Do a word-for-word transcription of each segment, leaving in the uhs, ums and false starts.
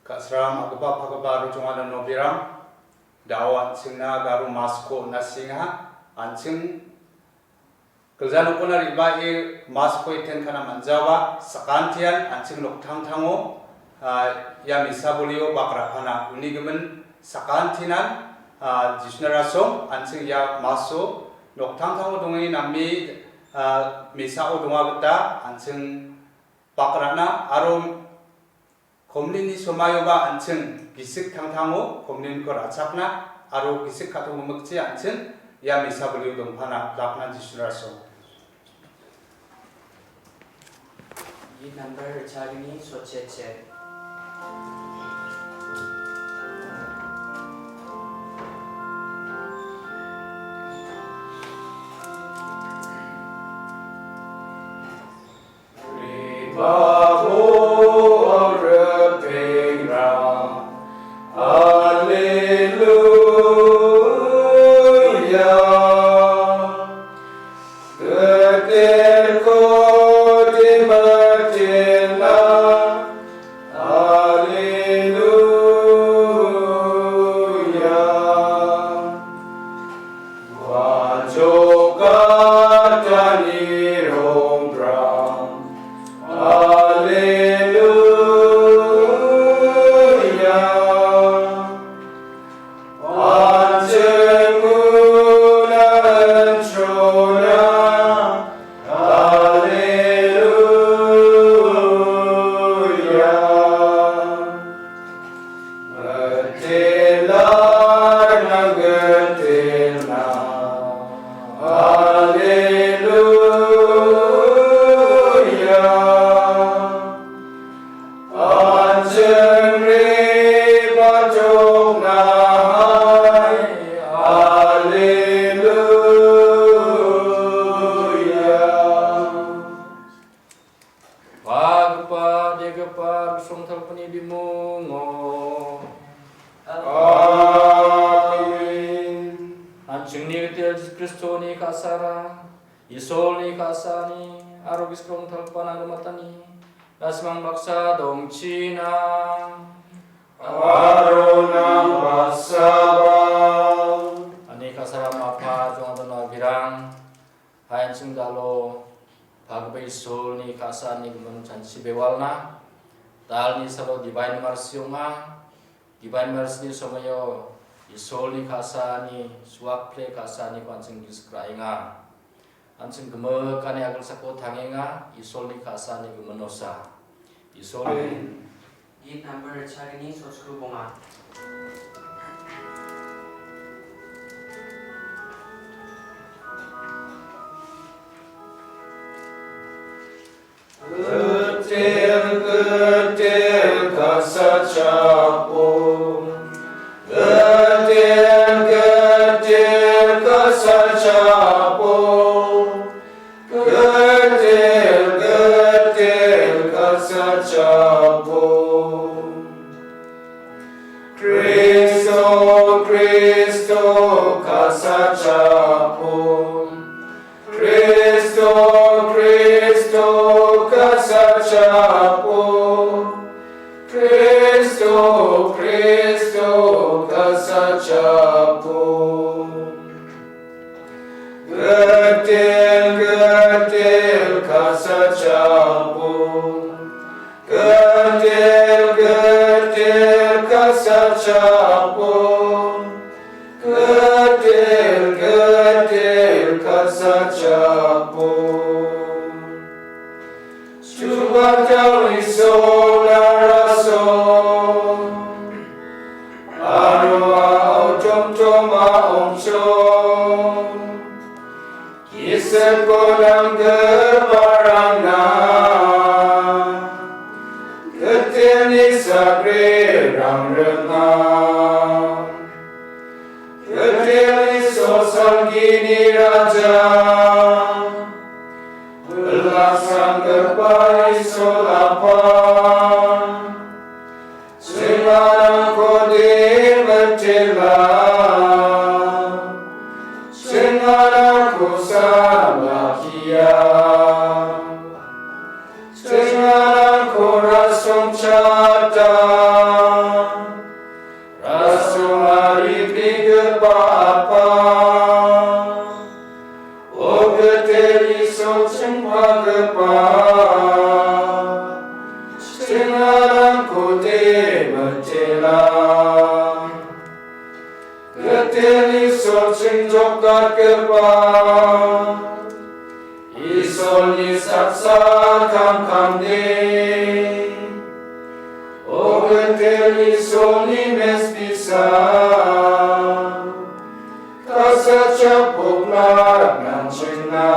Ka·saram agipa pagipa aro jongana nobirang, dao an·chingna garo masko on·asenga. An·ching gilja nokona re·bae masko iten kana man·jawa, sakantian an·ching noktangtango, ah, ia misa bolio bagrapana. Uni gimin sakantinan, ah, Jisuna rasong an·ching ia maso noktangtango donge name, ah, misao donga gita an·ching bagrana aro komnini somaioba an·ching gisik tangtango komniniko ra·chakna aro gisik ka·tong gimikchi an·ching ia misa bolio dongpana plakna Jisuna rasong. Git number ritchagni sotchetchet. Alleluia. Guajoka tani rongrang. Alleluia. An·ching unang trona. Alleluia. Gitela nang gitela. Alleluia. An·ching re·baatoknahai. Alleluia. Pagipa, degipa, gisrongtalpani bimungo. Amen. An·chingni Gitel Jisu Kristoni ka·sara, Isolni ka·sani, aro gisrongtalpana gimatani, na·simang baksa dongchina. Aro nang baksaba. Ani ka·sara mapa jong adon abirang. Hai an·ching dalo pagipa Isolni ka·sani gimin chanchi bewalna. Dalni salo Divine Mercy ong·a. Divine Mercy-ni somoio Isolni ka·sani suakple ka·saniko an·ching gisik ra·enga. An·ching gimikani agilsako tangenga, Isolni ka·sani giminosa. Isol. Amen. Git number ritchagni sotchikru bonga. Gitel, gitel ka·sa chapo. Gitel, gitel ka·sa chapo. Gitel, gitel ka·sa chapo. Kristo, Kristo ka·sa chapo. Kristo, Kristo ka·sa chapo. Kristo, Kristo ka·sa chapo. Gitel, gitel ka·sa chapo. Gitel, gitel ka·sa chapo. Gitel, gitel ka·sa chapo. Chubatel Isolna rasong. Aro a·o tomtom a·ongchong. Gisiko nanggiparangna. Gitilni sagrirang ringa. Gitilni sosalgini raja. Bilasanggipa Isol Apa. Chinganangko dimitela. Chinganangko salakia. Chinganangko rasongchata. Singlarangko de mitela. Gitel Isolching jokatgipa, Isolni saksa kamkamde. O Gitel Isolni mespisa, kasachapokna nangchingna.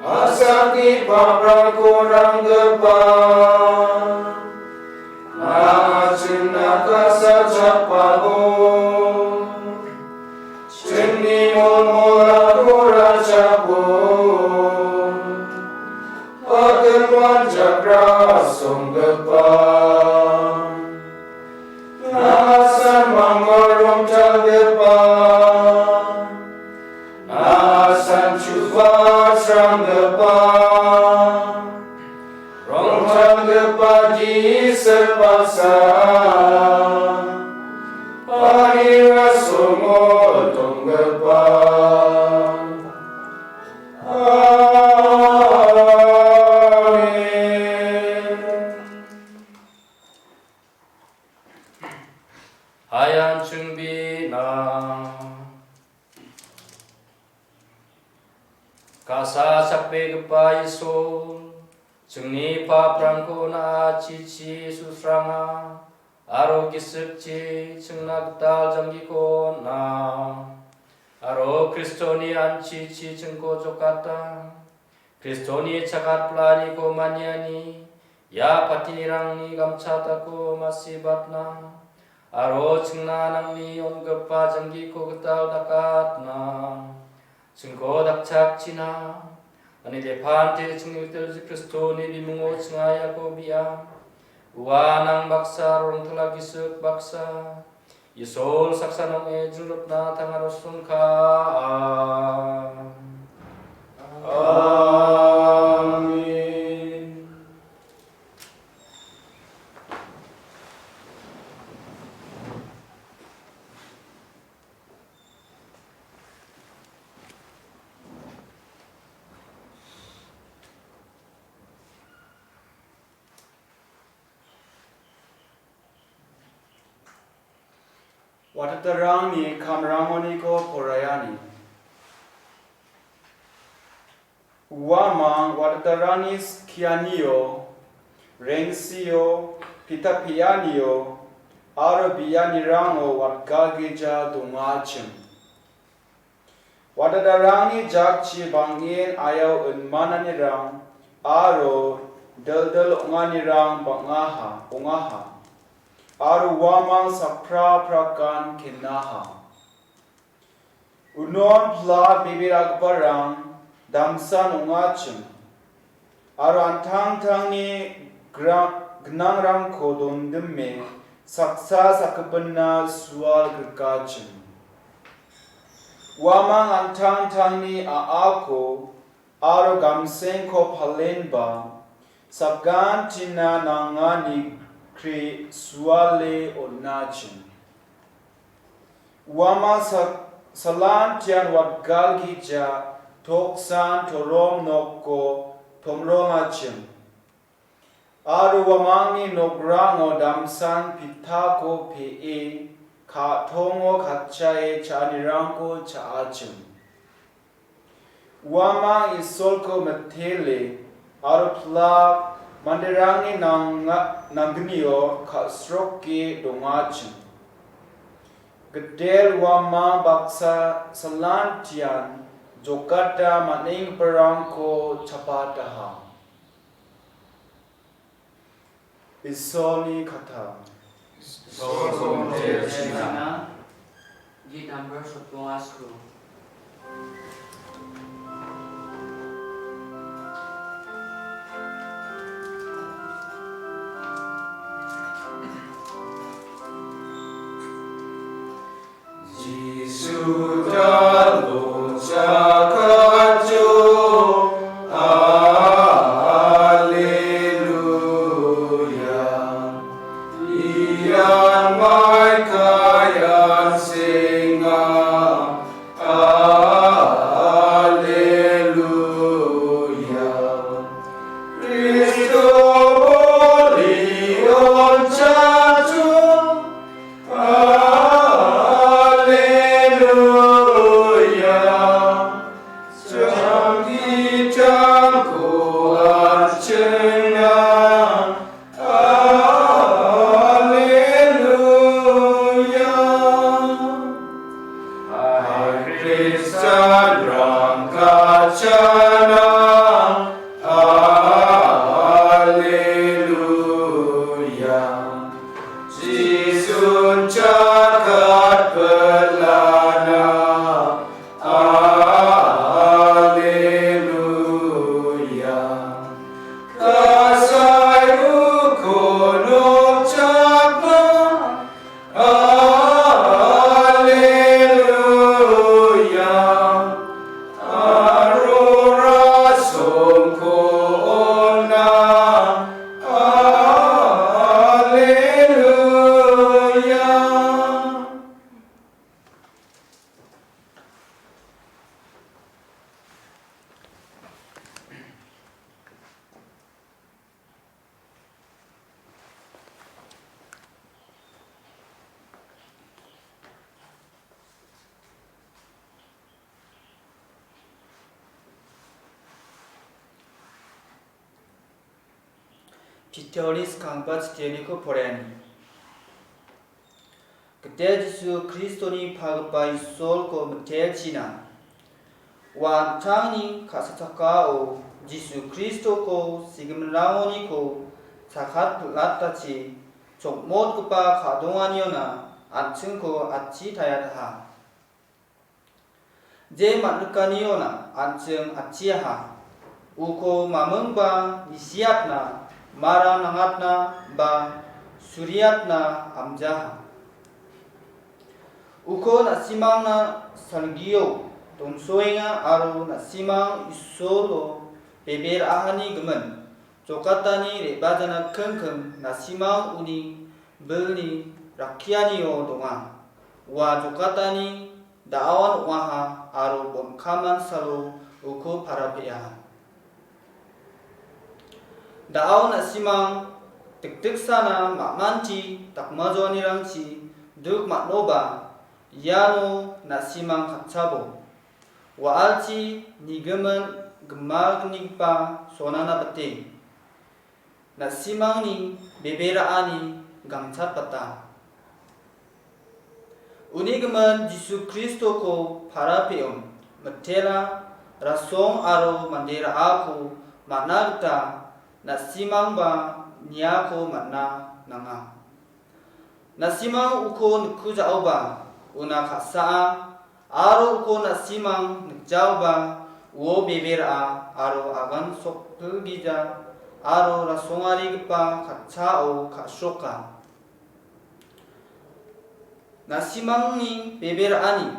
Asakni paprangko ranggipa, nang·a chingna kasachapabo. Chingni molmolako rachapo, patirwan jakra songgipa. Nang·asan mangmar rongtalgipa, nang·asan chuba sranggipa, rongtalgipa gisik baksa, panira songo donggipa. Amen. Hayan chungbina. Kasa sakbegipa Isol, chingni paprangko na·a chichi susranga, aro gisikchi chingna gital janggiko on·a. Aro Kristoni an chichi chingko jokata. Kristoni chakat planiko maniani, ia patinirangni gamchatako masibatna, aro chingna nangni on·gipa janggiko gital dakatna, chingko dakchakchina, ani lepante chingni gitel Kristoni bimungo chingaiako bia, ua nang baksa rongtala gisik baksa, Isol saksa nong·e jingrotna tangaro songka. Amen. Watatarangni kamrangoniko poraiani. Uamang watatarangni skianio, rengsio, pita pe·anio, aro bianirango watgalgija dongachim. Watatarangni jakchi bang·en ayao inmananirang aro dildil ong·anirang bang·aha, ong·aha, aro uamang sakpra prakan kenaha. Unon pla bebe ra·giparang damsan ong·achim. Aro an·tangtangni gra-, gnangrangko dondime saksa sakgipinna sual grikachim. Uamang an·tangtangni a·ako aro gamsengko palenba sakantina nangani kri suale on·achim. Uamang sa-, salantian watgalgija toksan torom nokko tomrongachim. Aro uamangni nokrango damsan pitako pe·e, ka·tongo katchae cha·anirangko cha·achim. Uamang Isolko mitele aro pla manderangni nanga-, nanggnio ka·sroke dongachim. Gitel uamang baksa salantian jokata man·enggiparangko chapataha. Isolni kata. Isolko mitela. Git number sotbonga sku. Jisu dal·o jakatjo, Haleluya. Ian maikaian senga, Haleluya. Kristo Chitiolis kangba chitioliko poreni. Gitel Jisu Kristoni pagipa Isolko mitelchina. Ua an·tangni ka·sachakao Jisu Kristoko sigiminrangoniko sakat pil·atachi chokmotgipa ka·donganiona an·chingko atchi tayataha. Je man·rikaniona an·ching atchiaha. Uko mamingba nisiatna, mara nangatna ba suriatna amjaha. Uko na·simangna salgio donsoenga aro na·simang Isolo bebe ra·ahani gimin jokatani re·bajana kingking na·simang uni bilni rakkianio donga. Ua jokatani da·aon ong·aha aro bonkaman salo uko parapeng·aha. Da·ao na·simang dikdiksana ma·manchi dakmajoanirangchi duk man·oba iano na·simang katchabo. Wa·alchi nigimin gimalgnigipa sonana bite. Na·simangni bebe ra·ani gangchatbata. Uni gimin Jisu Kristoko para pe·on mitela rasong aro mande ra·ako man·na gita na·simangba niako man·na nanga. Na·simang uko nikkujaoba una ka·saa aro uko na·simang nikjaoba uo bebe ra·a aro agan sokpilgija aro rasongarigipa katchao ka·sroka. Na·simangni bebe ra·ani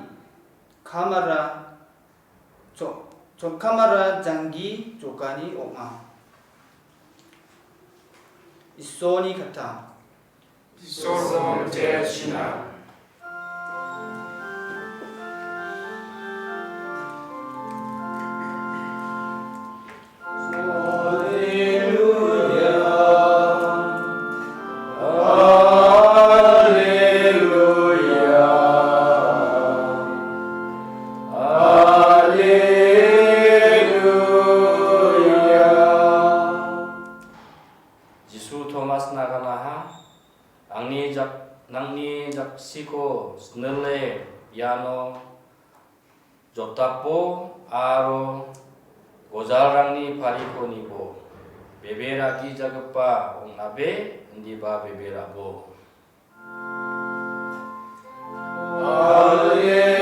kamara chon-, chonkamara janggi jokani ong·a. Isolni kata. Isolko mitela china. Alleluia. Alleluia. Alleluia. Jisu Tomasna ganaha, "Angni jak-, nangni jaksiko snile iano jotapo aro gojalrangni pariko nibo. Bebe ra·gijagipa ong·nabe, indiba bebe ra·bo." Alleluia.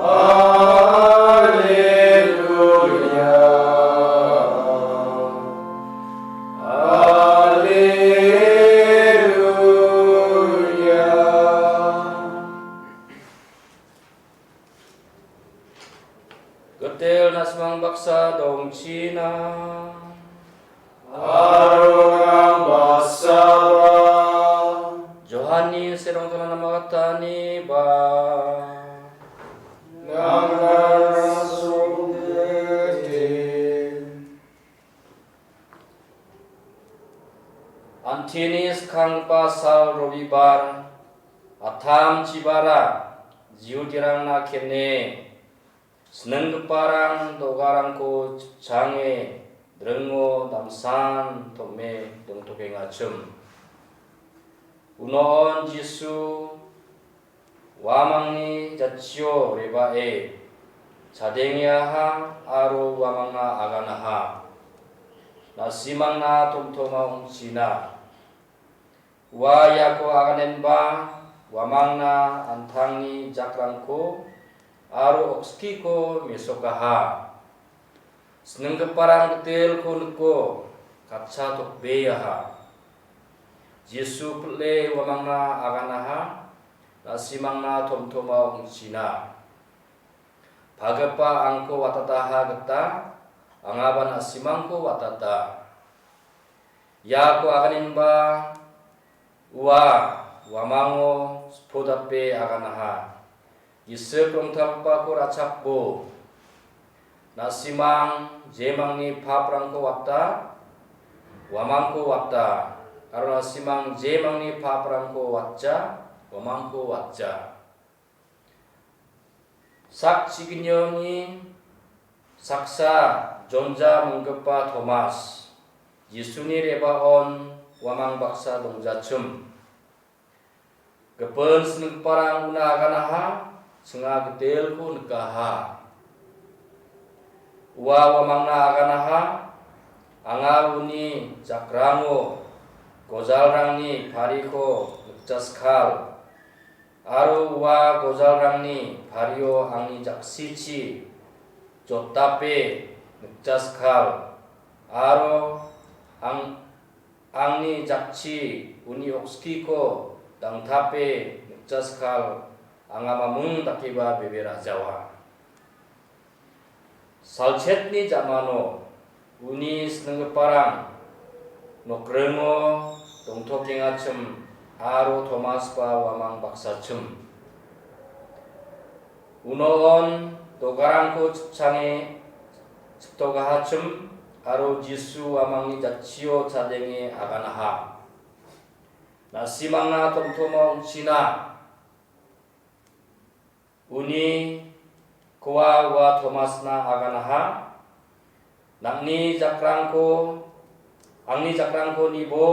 Alleluia. Alleluia. Gitel na·simang baksa dongchina. Aro nang baksaba. Johanni serong tona namagatani ba. Nang rasong gete. Antini skanggipa sal Robibar, atam chibara, Jihudirangna kene, sininggiparang do·garangko chipchange dringo damsan tom·e dongtokengachim. Unon Jisu uamangni jatchio re·bae chadengeaha aro uamangna aganaha. Na·simangna tomtoma ong·china. Ua iako aganenba uamangna an·tangni jakrangko aro okskiko mesokaha. Sininggiparang gitilko niko katcha tokbeaha. Jisu pil·e uamangna aganaha, na·simangna tomtoma ong·china. Pagipa angko watataha gita, angaba na·simangko watata. Iako aganenba ua uamango sipildape aganaha. Gisik rongtalgipako ra·chakbo. Na·simang jemangni paprangko wata, uamangko wata, aro na·simang jemangni paprangko watja, uamangko watja. Sak chiginioni Saksa jonja minggipa Tomas, Jisuni re·baon uamang baksa dongjachim. Gipin singiparang una aganaha, chinga gitilko nikaha. Ua uamangna aganaha, anga uni jakrango gojalrangni pariko nikjaskal, aro ua gojalrangni pario angni jaksichi jotape nikjaskal, aro ang-, angni jakchi uni okskiko dangtape nikjaskal, anga mamung dakeba bebe ra·jawa. Salchetni jamano uni sininggiparang nokringo dongtokengachim aro Tomasba uamang baksachim. Uno on dogarangko chipchange chiptogahachim aro Jisu uamangni jatchio chadenge aganaha. Na·simangna tomtoma ong·china. Uni koa ua Tomasna aganaha, nang·ni jakrangko, angni jakrangko nibo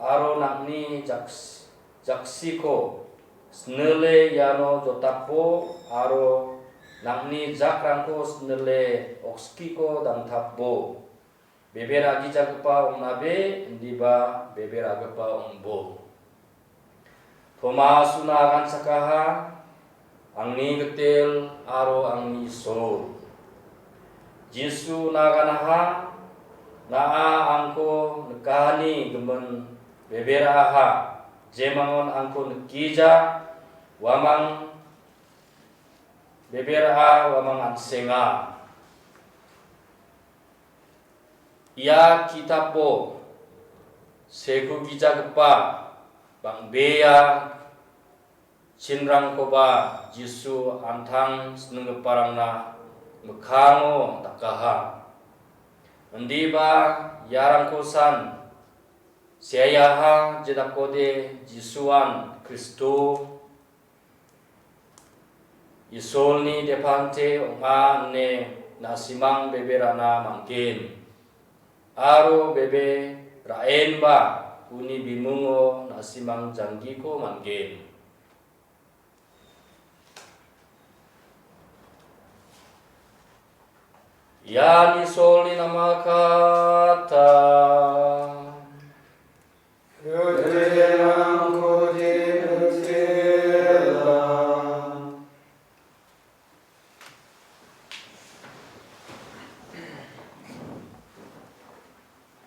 aro nang·ni jaks-, jaksiko sinile iano jotapo aro nang·ni jakrangko sinile okskiko dangtapo. Bebe ra·gijagipa ong·nabe, indiba bebe ra·gipa ong·bo. Tomas una aganchakaha, angni gitel aro angni Isol. Jisu una aganaha, na·a angko nikahani gimin bebe ra·aha, jemangon angko nikgija, uamang bebe ra·a, uamang an·senga. Ia ki·tapo sekugijagipa bang·bea chinrangkoba Jisu an·tang sininggiparangna mikkango dakaha. Indiba iarangko san seaiaha, jedakode Jisuan Kristo Isolni depante ong·a ine na·simang bebe ra·na man·gen. Aro bebe ra·enba uni bimungo na·simang janggiko man·gen. Ian Isolni namakata. Rutela.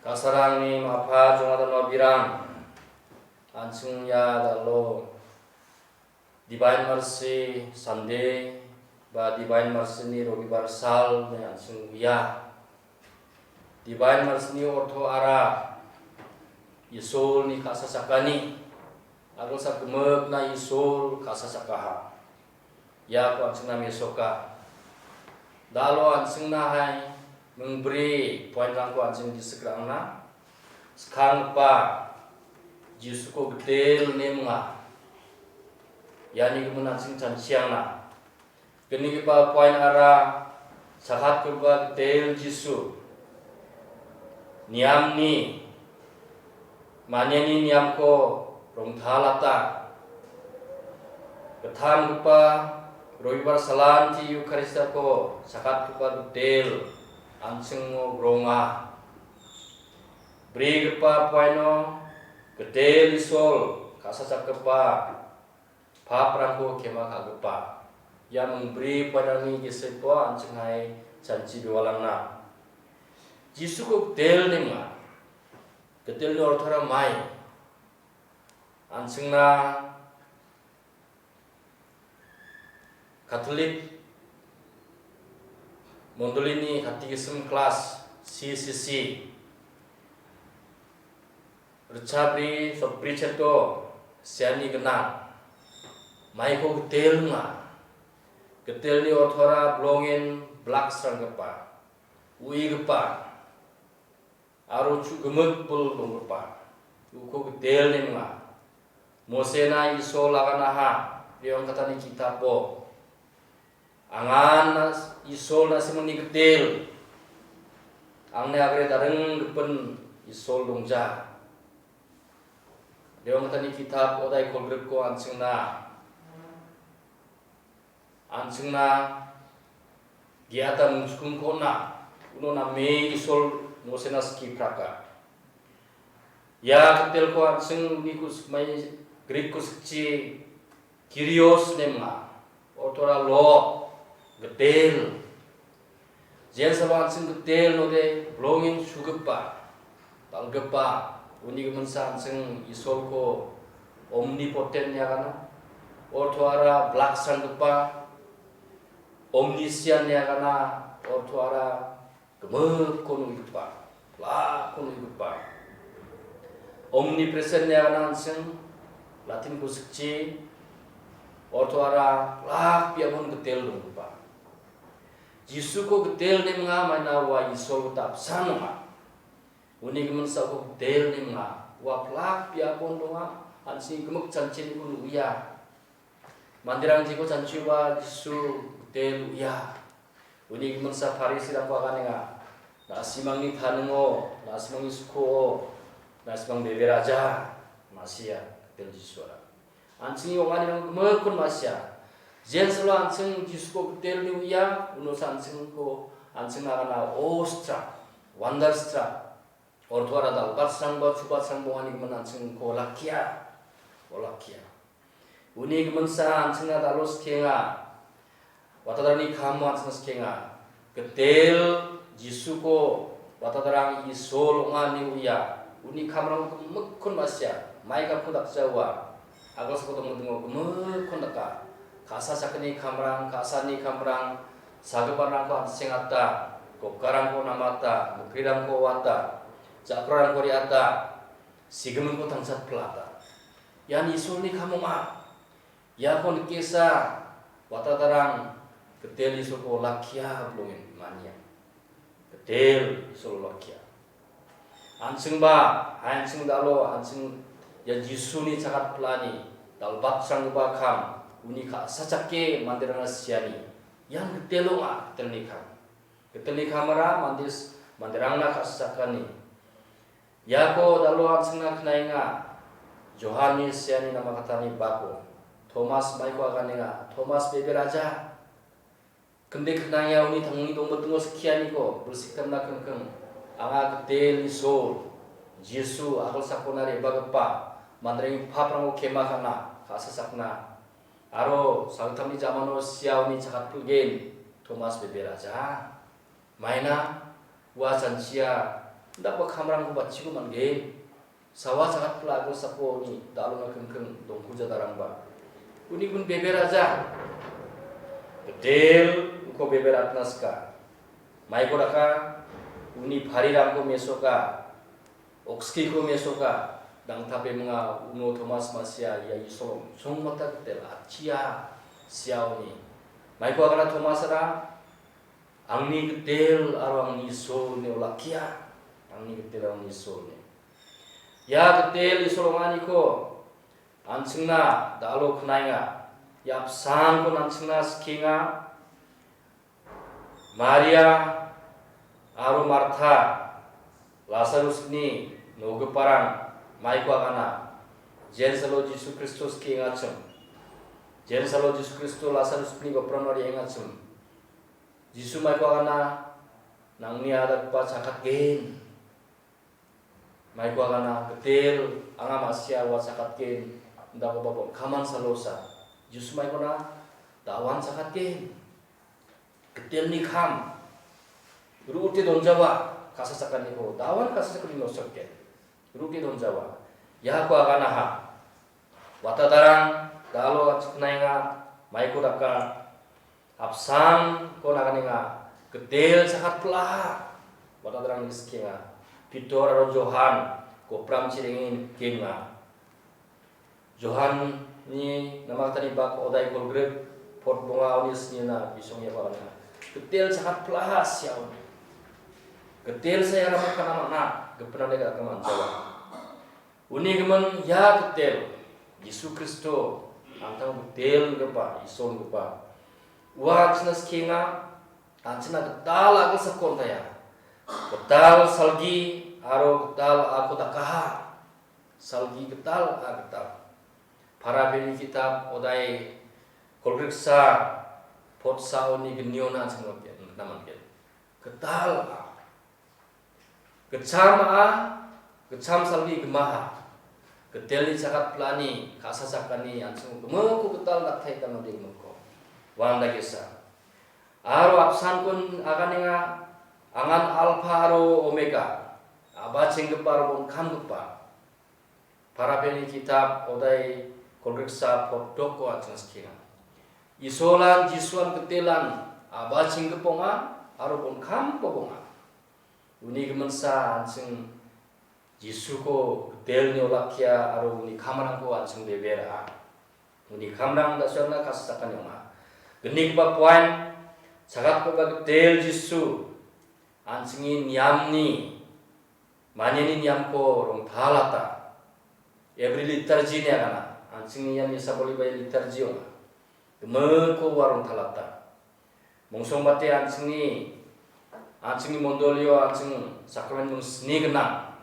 Kasarangni mapa jongadano birang, an·ching ia dalo Divine Mercy Sunday ba Divine Mercy-ni Robibar sal ine an·ching uia. Divine Mercy-ni ortho ara Isolni ka·sachakani, aro sakgimikna Isol ka·sachakaha. Iako an·chingna mesoka. Dalo an·chingnahai mingbri point-rangko an·ching gisik ra·angna. Skanggipa Jisuko gitel ine minga. Iani gimin an·ching chanchiangna. Gnigipa point ara chakatgipa gitel Jisu. Niamni, maniani niamko rongtalata. Gittamgipa Robibar salanti Eukaristiako chakatgipa gitel an·chingo gronga. Brigipa poino gitel Isol ka·sachakgipa paprangko kema ka·gipa. Ia mingbri poinrangni gisikbo an·chinghai chanchi biwalangna. Jisuko gitel ine minga. Gitelni orthara mai. An·chingna Katolik mondolini Catechism class, C C C, ritchabri sotbri cheto seani gnang. Maiko gitel ong·a. Gitelni orthora blongen blaksranggipa, uigipa, aro chu·gimik bil donggipa, uko gitel ine minga. Mosena Isol aganaha, re·ongkatani ki·tapo. Angan Isol na·simangni gitel, angni agre daringgipin Isol dongja. Dewanggitalni kitap odai kolgrikko an·chingna, an·chingna ge·ata mungchukungko on·a, uno name Isol Mosena skipraka. Ia gitelko an·ching uniko sikmai Grik kosikchi Kyrios ine minga, ortora Lord, gitel. Jensalo an·ching gitel inode, bilongen chugipa, dal·gipa, uni giminsa an·ching Isolko omnipotent ine agana, ortoara blaksanggipa, omniscient ine agana, ortoara gimikko nugipa, plakko nugipa. Omnipresent ine agana an·ching Latin kosikchi, ortoara plak biapon gitel donggipa. Jisuko gitel ine minga maina ua Isol gita apsan ong·a. Uni giminsa uko gitel ine minga, ua plak biapon donga, an·ching gimik janchiniko nuia. Manderang jeko janchioba Jisu gitel uia. Uni giminsa Parisirangko aganenga, "Na·simangni taningo, na·simangni skoo, na·simang beberaja, ma·sia," gitel Jisuara. An·chingni ong·anirang gimikkon ma·sia. Jensalo an·ching Jisuko gitel ine uia, unosa an·chingko, an·ching agana awe struck, wonder struck. Ortoara dal·batsrangba, chubatsrangba ong·ani gimin an·chingko olakkia, olakkia. Uni giminsa an·chingna dal·o sikenga, watadarangni kamo an·chingna sikenga. Gitel Jisuko watadarang Isol ong·a ine uia, uni kamrang gimikkon ma·sia, maigapko dakja ua. Agilsako dongdingo gimikkon daka. Ka·sa sakgni kamrang, ka·sani kamrang, sagiparangko an·sengata, gokarangko namata, mikrirangko wata, jakrarangko re·ata, sigiminko tangchatpilata. Ian Isolni kam ong·a. Iako nikesa watadarang gitel Isolko olakkia bilongen mania. Gitel Isol olakkia. An·chingba, an·ching dal·o, an·ching ia Jisuni chakat pilani dal·batsranggipa kam, uni ka·sa chake manderangna siani. Ian gitel ong·a, gitelni kam. Gitelni kamara mande s-, manderangna ka·sa chakani. Iako dal·o an·chingna knaenga, Johanni siani namakatani bako. Tomas maiko aganenga, Tomas beberaja. Kinde knaenga uni tangni dongbitingo skianiko, bilsikdamna kingking. Anga gitel Isol, Jisu agilsakona re·bagipa, manderangni paprangko kema ka·na, ka·sa chakna. Aro sagittamni jamano siaoni chakat pilgen, Tomas beberaja. Maina, ua janchia, indakba kamrangko batchiko man·gen. Sawa chakat pila agilsakoni dal·ona kingking dongkujadarangba. Uni gun beberaja. Gitel uko beberatna sika. Maiko daka, uni parirangko mesoka. Okskiko mesoka. Dangtape minga uno Tomas ma·sia ia Isol songmata gitel achia siaoni. Maiko agana Tomasara, "Angni gitel aro angni Isol ine olakkia, angni gitel aro angni Isol ine." Ia gitel Isol ong·aniko an·chingna dal·o knaenga. Ia apsangko an·chingna sikenga. Maria aro Marta, Lasarusni nogiparang maiko agana. Jensalo Jisu Kristo skiengachim. Jensalo Jisu Kristo Lasarusni gopramna re·engachim. Jisu maiko agana, "Nangni adakgipa chakatgen." Maiko agana, "Gitel, anga ma·sia ua chakatgen, indakoba bon kaman salosa." Jisu maikona, "Da·o an chakatgen." Gitelni kam, ru·ute donjawa, ka·sa chakaniko, "Da·o an ka·sa chakani nosokgen." Ru·ute donjawa. Iako aganaha. Watadarang, dal·o achiknaenga, maiko daka, apsangko naganenga, gitel chakat pil·aha. Watadarang niskenga. Pitor aro Johan, gopramchi renge nikenga. Johanni namakatani bak odai kolgrip, pot bonga oni snina bisong iako agana. Gitel chakat pil·aha siaon. Gitel saya ramak kana mana, gipinade gaka manjawa. Uni gimin ia gitel, Jisu Kristo, an·tang gitel gipa, Isol gipa. Ua an·chingna skienga, an·chingna gital a·gilsako on·taia. Gital salgi aro gital a·ako dakaha. Salgi gital a·gital. Parabeni kitab odai kolgriksa potsaoni giniona an·ching nikna man·gen. Gital a. Gitcham a, gitcham salgi gimaha. Gitelni chakat plani, ka·sa chakani an·ching gimikko gital daktaita mande gimikko. Wan dagesa. Aro apsankon aganenga, angan Alpha aro Omega, a·bachenggipa aro bon·kamgipa. Parabeni kitab odai kolgriksa potdoko an·ching skienga. Isolan Jisuan gitelan a·bachenggipa ong·a aro bon·kamgipa ong·a. Uni giminsa an·ching Jisuko gitelni olakkia aro uni kamrangko an·ching bebe ra·a. Uni kamrang da·suana ka·sa chakani ong·a. Gnigipa poin, chagatgipa gitel Jisu, an·chingni niamni, maniani niamko rongtalata. Every liturgy ine agana, an·chingni ian Isaboli bai liturgy ong·a. Gimikko ua rongtalata. Mongsongbate an·chingni, an·chingni mondolio an·ching sakramen ming sni gnang.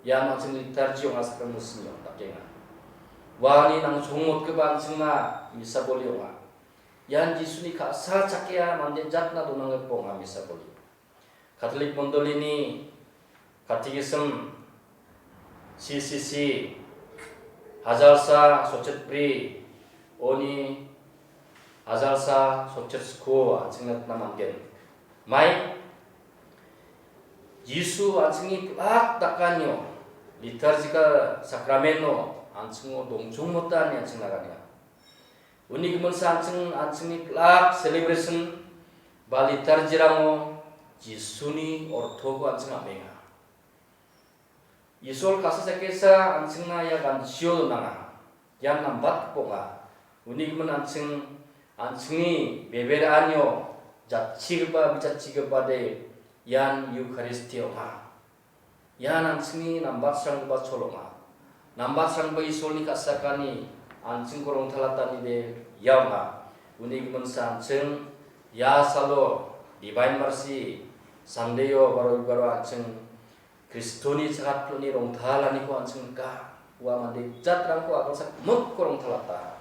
Ian an·ching liturgy ong·a, sakramen ming sni ong·a dakenga. Uani nangchongmotgipa an·chingna Isaboli ong·a. Ian Jisuni ka·sa chakea mande jatna donanggipa ong·a Isaboli. Katolik mondolini Katekism C C C hajalsa sotchet bri oni hajalsa sotchet sku an·chingna nikna man·gen. Mai Jisu an·chingni plak dakanio liturgical sakrameno an·chingo dongchongmota ine an·ching naganenga. Uni giminsa an·ching, an·chingni plak celebration ba liturgy-rango Jisuni ortoko an·ching am·enga. Isol ka·sa sakesa an·chingna ia ganchio donanga. Ian nambatgipa ong·a. Uni gimin an·ching, an·chingni bebe ra·anio jatchigipa, bijatchigipade ian Eukaristia ong·a. Ian an·chingni nambatsranggipa chol ong·a. Nambatsranggipa Isolni ka·sakani an·chingko rongtalatani de ia ong·a. Uni giminsa an·ching ia salo Divine Mercy Sunday-o ba Roibaro an·ching Kristoni chakat ploni rongtalaniko an·ching nika. Ua mande jatrangko a·gilsa gimikko rongtalata.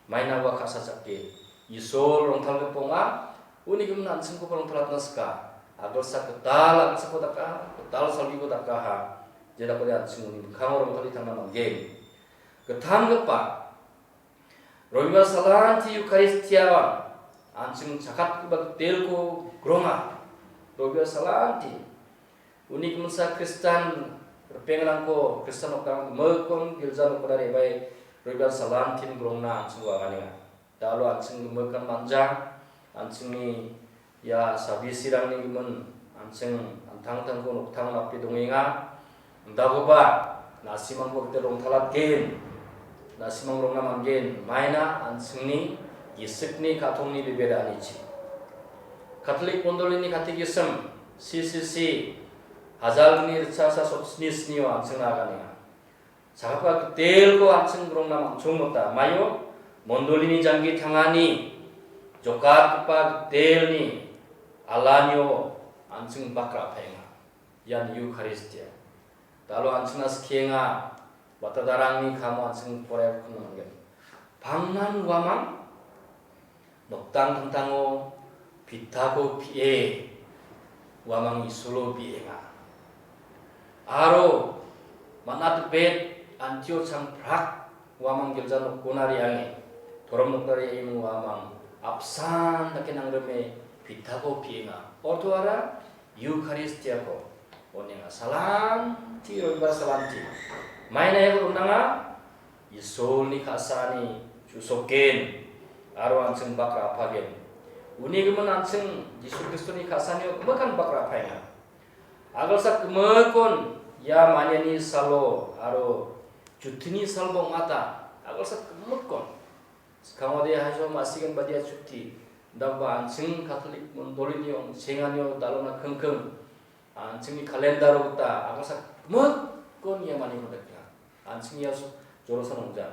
Maina ua ka·sa chake Isol rongtalgipa ong·a, uni gimin an·chingkoba rongtalatna sika. A·gilsa gital a·gilsako daka, gital salgiko dakaha. Jedakode an·ching uni mikkango rongtale tangna man·gen. Gittamgipa Robibar salanti Eukaristia an·ching chakatgipa gitelko gronga. Robibar salanti. Uni giminsa Kristan ripengrangko, Kristan nokrang gimikkon gilja nokona re·bae Robibar salantin grongna an·ching waganenga. Da·alo an·ching gimikkan manja, an·chingni ia sabisirangni gimin an·ching an·tangtangko noktango nape dongenga. Dakoba, na·simangko gita rongtalatgen, na·simang rongna man·gen, maina an·chingni gisikni ka·tongni bebe ra·anichi. Katolik mondolini katekism, C C C, hajalni ritchasa sotsni snio an·chingna aganenga. Chakatgipa gitelko an·ching rongna man·chongmota. Maio mondolini janggi tangani jokatgipa gitelni alanio an·ching bakra paenga. Ian Eukaristia. Da·alo an·chingna skienga, watadarangni kamo an·ching poraiakna man·gen. Pangnan uamang, noktang tangtango pitako pie, uamang Isolo bienga. Aro man·atbet antio changprak uamang gilja nokona re·ange, torom nokna re·ange uamang apsan dake nangrime pitako pienga. Ortoara Eukaristiako onenga. Salanti, Robibar salanti. Maina iako donanga, Isolni ka·saani chu·soken, aro an·ching bakra apagen. Uni gimin an·ching Jisu Kristoni ka·saanio gimikan bakra apaenga. A·gilsak gimikkon ia maniani salo aro jutini salba ong·ata. A·gilsak gimikkon. Skangode haiso ma·sigenbadia juti. Indakba an·ching Katolik mondolini ong·senganio da·alona kingking. An·chingni kalendaro gita a·gilsak gimikkon ia maniko dakenga. An·ching ia so-, jolosan ong·ja.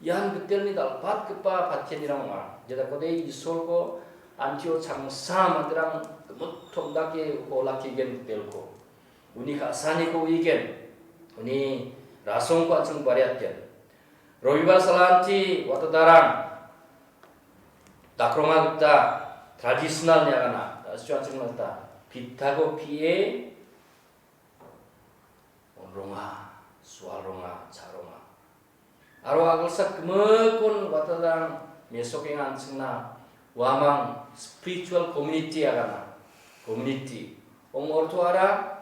Ian gitelni dal·batgipa patianirang ong·a. Jedakode Isolko antio changsa manderang gimik tom·dake uko olakkigen telko. Uni ka·saniko uigen, uni rasongko an·ching bariatgen. Robibar salanti watadarang dakronga gita tradisional niagana, da·sio an·ching gita pitako pie onronga, sualronga, cha·ronga. Aro agilsak gimikon watadarang mesokenga an·chingna uamang spiritual community agana, community. Ong·ortoara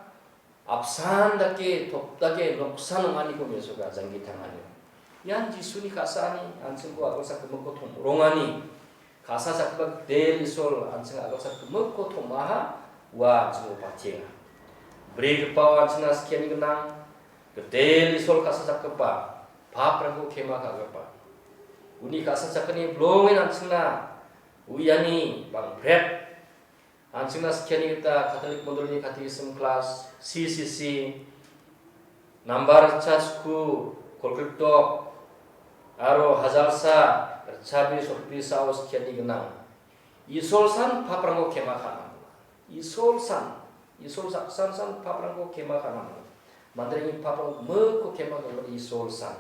apsan dake, top dake, noksan ong·aniko mesoka janggi tangani. Ian Jisuni ka·saani an·chingko agilsak gimikko tom·rongani. Ka·sa jakgipa gitel Isol an·ching agilsak gimikko tom·aha, ua an·ching opatienga. Brigipao an·chingna skiani gnang, gitel Isol ka·sa jakgipa, paprangko kema ka·gipa. Uni ka·sa jakgni bilongen an·chingna uiani bangpret. An·chingna skiani gita Katolik mondolini katekism klas, C C C, nambar ritchasku, kolgrikdok, aro hajalsa ritchabri sotbrisao skiani gnang. Isolsan paprangko kema ka·na. Isolsan, Isol saksansan paprangko kema ka·na. Manderangni paprang gimikko kema ka·gipa Isolsan.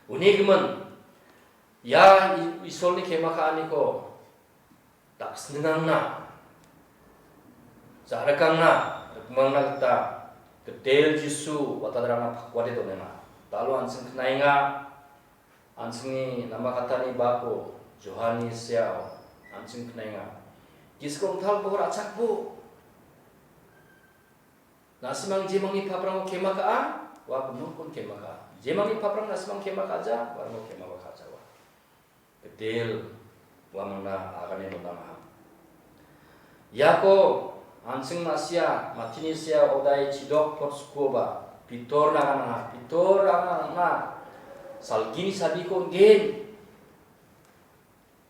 Uni gimin, ia I-, Isolni kema ka·aniko daksninangna, ja·rikangna, rikmangna gita gitel Jisu watadarangna pakwate donenga. Da·alo an·ching knaenga, an·chingni namakatani bako Johanni seao an·ching knaenga. Gisik rongtalbo ra·chakbo. Na·simang jemangni paprangko kema ka·a, ua gimikkon kema ka·a. Jemangni paprang na·simang kema ka·ja, uarangko kemaba ka·jawa. Gitel uamangna agane donangaha. Iako an·ching ma·sia, matini sea odai chidok pot skuoba, Pitor naganangaha, Pitor naganangaha, salgini sabiko on·gen.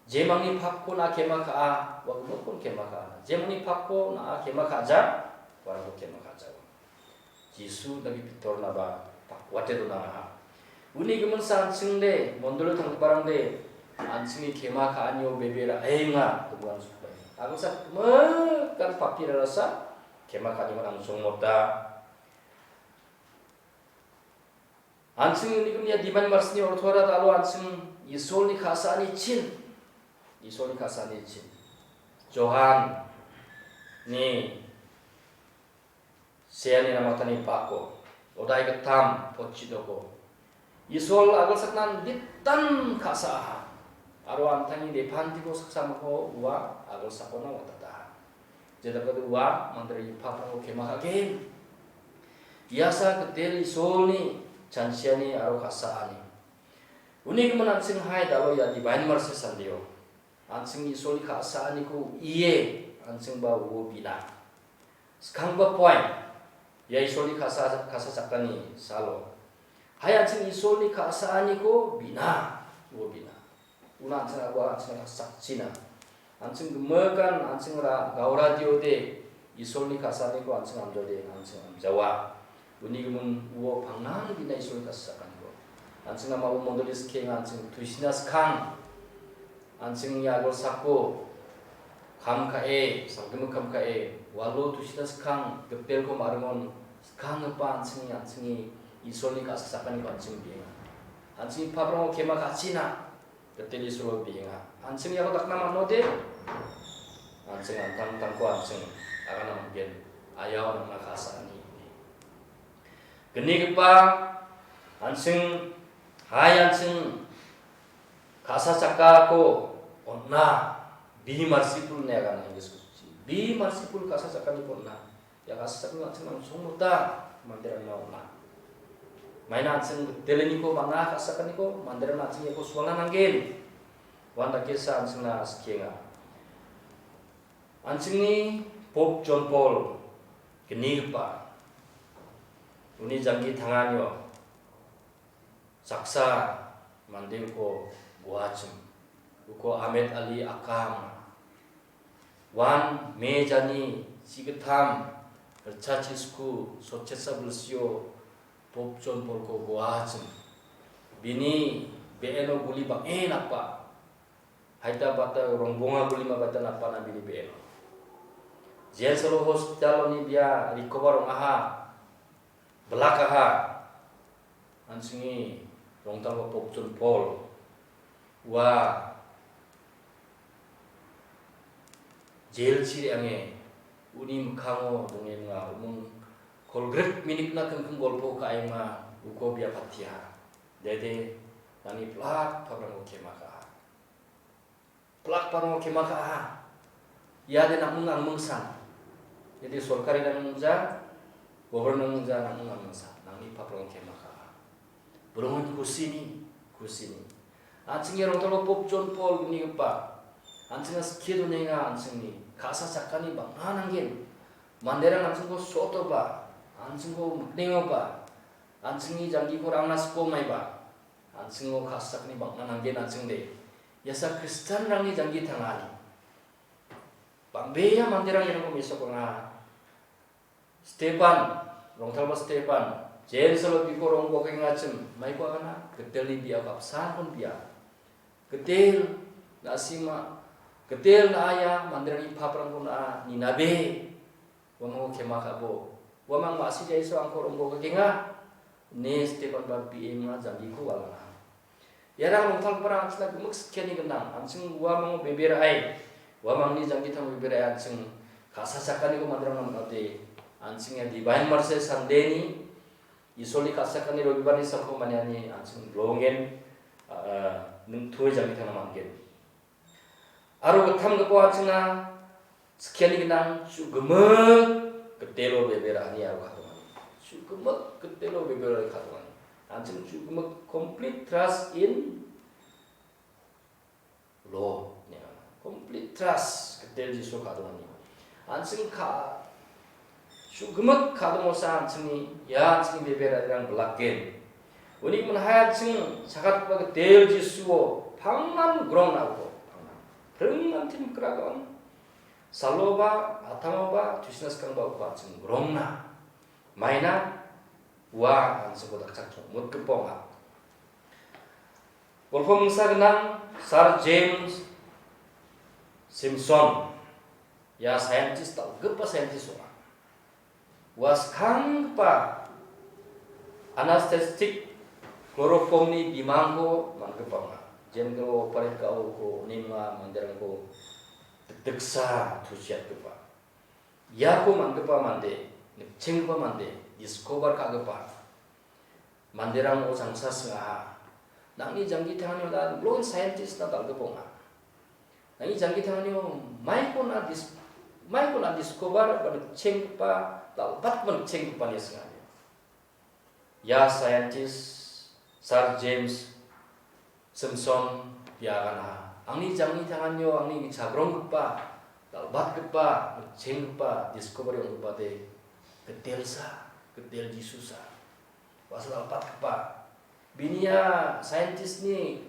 Jemangni papko na·a kema ka·a, ua gimikkon kema ka·a. Jemangni papko na·a kema ka·ja, uarangko kema ka·jawa. Jisu dake Pitornaba pakwate donangaha. Uni giminsa an·chingde, mondolio tanggiparangde, an·chingni kema ka·anio bebe ra·enga, gimikan sokbaenga. Agilsa gimikan papi rarasa, kema ka·aniko nangsongmota. An·ching uni gimin ia Divine Mercy-ni ortoara da·alo an·ching Isolni ka·saani chin. Isolni ka·saani chin. Johan-ni seani namatani bako, odai gittam potchidoko. Isol agilsaknan ditan ka·saaha. Aro an·tangni depantiko saksamako ua agilsakona watataha. Jedakode ua manderangni paprangko kema ka·gen. Iasa gitel Isolni chanchiani aro ka·saani. Uni gimin an·ching hai da·alo ia Divine Mercy Sunday-o. An·ching Isolni ka·saaniko ie an·chingba uo bina. Skanggipa poin, ia Isolni ka·sa, ka·sa chakani salo. Hai an·ching Isolni ka·saaniko bina, uo bina. Una an·ching abo an·ching ka·sakchina. An·ching gimikan, an·ching ra-, gauradiode, Isolni ka·saaniko an·ching amjaode, an·ching amjawa. Uni gimin uo pangnan bina Isolni ka·sa chakaniko. An·ching ama u mondoli skienga an·ching tuisina skang. An·ching ia agilsako kam ka·e, salgimik kam ka·e, walo tuisina skang, gipelko maringon skanggipa an·chingni, an·chingni Isolni ka·sa chakaniko an·ching bienga. An·chingni paprango kema ka·china. Gitel Isolo bienga. An·ching iako dakna man·ode, an·ching an·tangtangko an·ching agana man·gen. Aiao nangna ka·saani. Gnigipa an·ching, hai an·ching ka·sa chakako on·a. Be merciful ine agana English-o. Be merciful ka·sa chakaniko on·a. Ia ka·sa chakna an·ching nangsongmota manderangna on·a. Maina an·ching giteleniko man·a ka·sa chakaniko manderangna an·ching iako sualna nanggen. Uandakesa an·chingna skienga. An·chingni Pope John Paul gnigipa uni janggi tanganio saksa mande uko guachim. Uko Ahmed Ali Akam. Wan mejani chigittam ritchachisku sotchetsa bilsio Pope John Paul-ko guachim. Bini be·eno guli bang·en apa. Haita bata rongbonga gulima bata napana bini be·en. Jensolo hospitaloni bia recover ong·aha. Belak aha. An·chingni rongtalgipa Pope John Paul ua jail-chi re·ange uni mikkango dongenga, umung kolgrik minikna kingking golpo ka·enga, uko bia patiaha. Dede, nangni plak paprangko kema ka·a. Plak paprangko kema ka·a. Iade nang·mung angmingsan. Dede sorkari nang·mingja, government nang·mingja, nang·mung angmingsan. Nangni paprangko kema ka·a. Bolongoni kusini, kusini. An·chingni rongtalgipa Pope John Paul gnigipa. An·chinga skie donenga, an·chingni ka·sa chakani bang·a nanggen. Manderang an·chingko so·otoba, an·chingko miknengoba, an·chingni janggiko rangna siko maiba, an·chingo ka·sa chakani bang·a nanggen an·chingde. Iasa Kristianrangni janggi tangani. Bang·bea manderang iarangko mesokanga. Stephen, rongtalgipa Stephen, James aro biko rongbokengachim, maiko agana, Gitelni bia kapsan kon bia. Gitel, na·sima, Gitel na·aya, manderangni paprangko na·a, ninabe, uamangko kema ka·bo, uamang ma·sina Iso angko rongbokenga, ine Stephen ba B M-na janggiko walanga. Iarang rongtalgiparang an·chingna gimik skiani gnang, an·ching uamango bebe ra·e, uamangni janggitang bebe ra·e an·ching ka·sa chakaniko manderangna man·ode, an·ching ia Divine Mercy Sunday-ni Isolni ka·sa chakani Robibarni salko maniani an·ching bilongen, a, ningtoe janggitangna man·gen. Aro gittamgipa an·chingna skiani gnang chu·gimik Gitelo bebe ra·ani aro kadongani. Chu·gimik Gitelo bebe ra·ani kadongani. An·ching chu·gimik complete trust in Lord, ine anga. Complete trust, Gitel Jisu kadongani. An·ching ka-, chu·gimik kadongosa an·chingni, ia an·chingni bebe ra·anirang bilakgen. Uni minhai an·ching sagatgipa Gitel Jisuo pangnan grongna uko, pangnan. Pring an·tin mikragon. Saloba, atamoba, tuisina skangba uko an·ching grongna. Maina ua an·chingko dakchakchongmotgipa ong·a. Golpo mingsa gnang Sir James Simpson. Ia scientist, dal·gipa scientist ong·a. Ua skanggipa anesthetic chloroform-ni bimangko man·gipa ong·a. Jemgeo operate ka·oko, uninga manderangko dikdiksa tusiatgipa. Iako man·gipa mande, nikchenggipa mande, discover ka·gipa manderang o changsa sing·aha. Nangni janggi tangani oda blown scientist-na dal·gipa ong·a. Nangni janggi tangani o maikona dis-, maikona discover ba nikchenggipa, dal·batgipa nikchenggipa ine sing·a. Ia scientist Sir James Simpson bia aganaha. Angni jangni tanganio angni chagronggipa, dal·batgipa, nikchenggipa discovery ong·gipade Gitelsa, Gitel Jisusa. Uasa dal·batgipa. Bini ia scientist-ni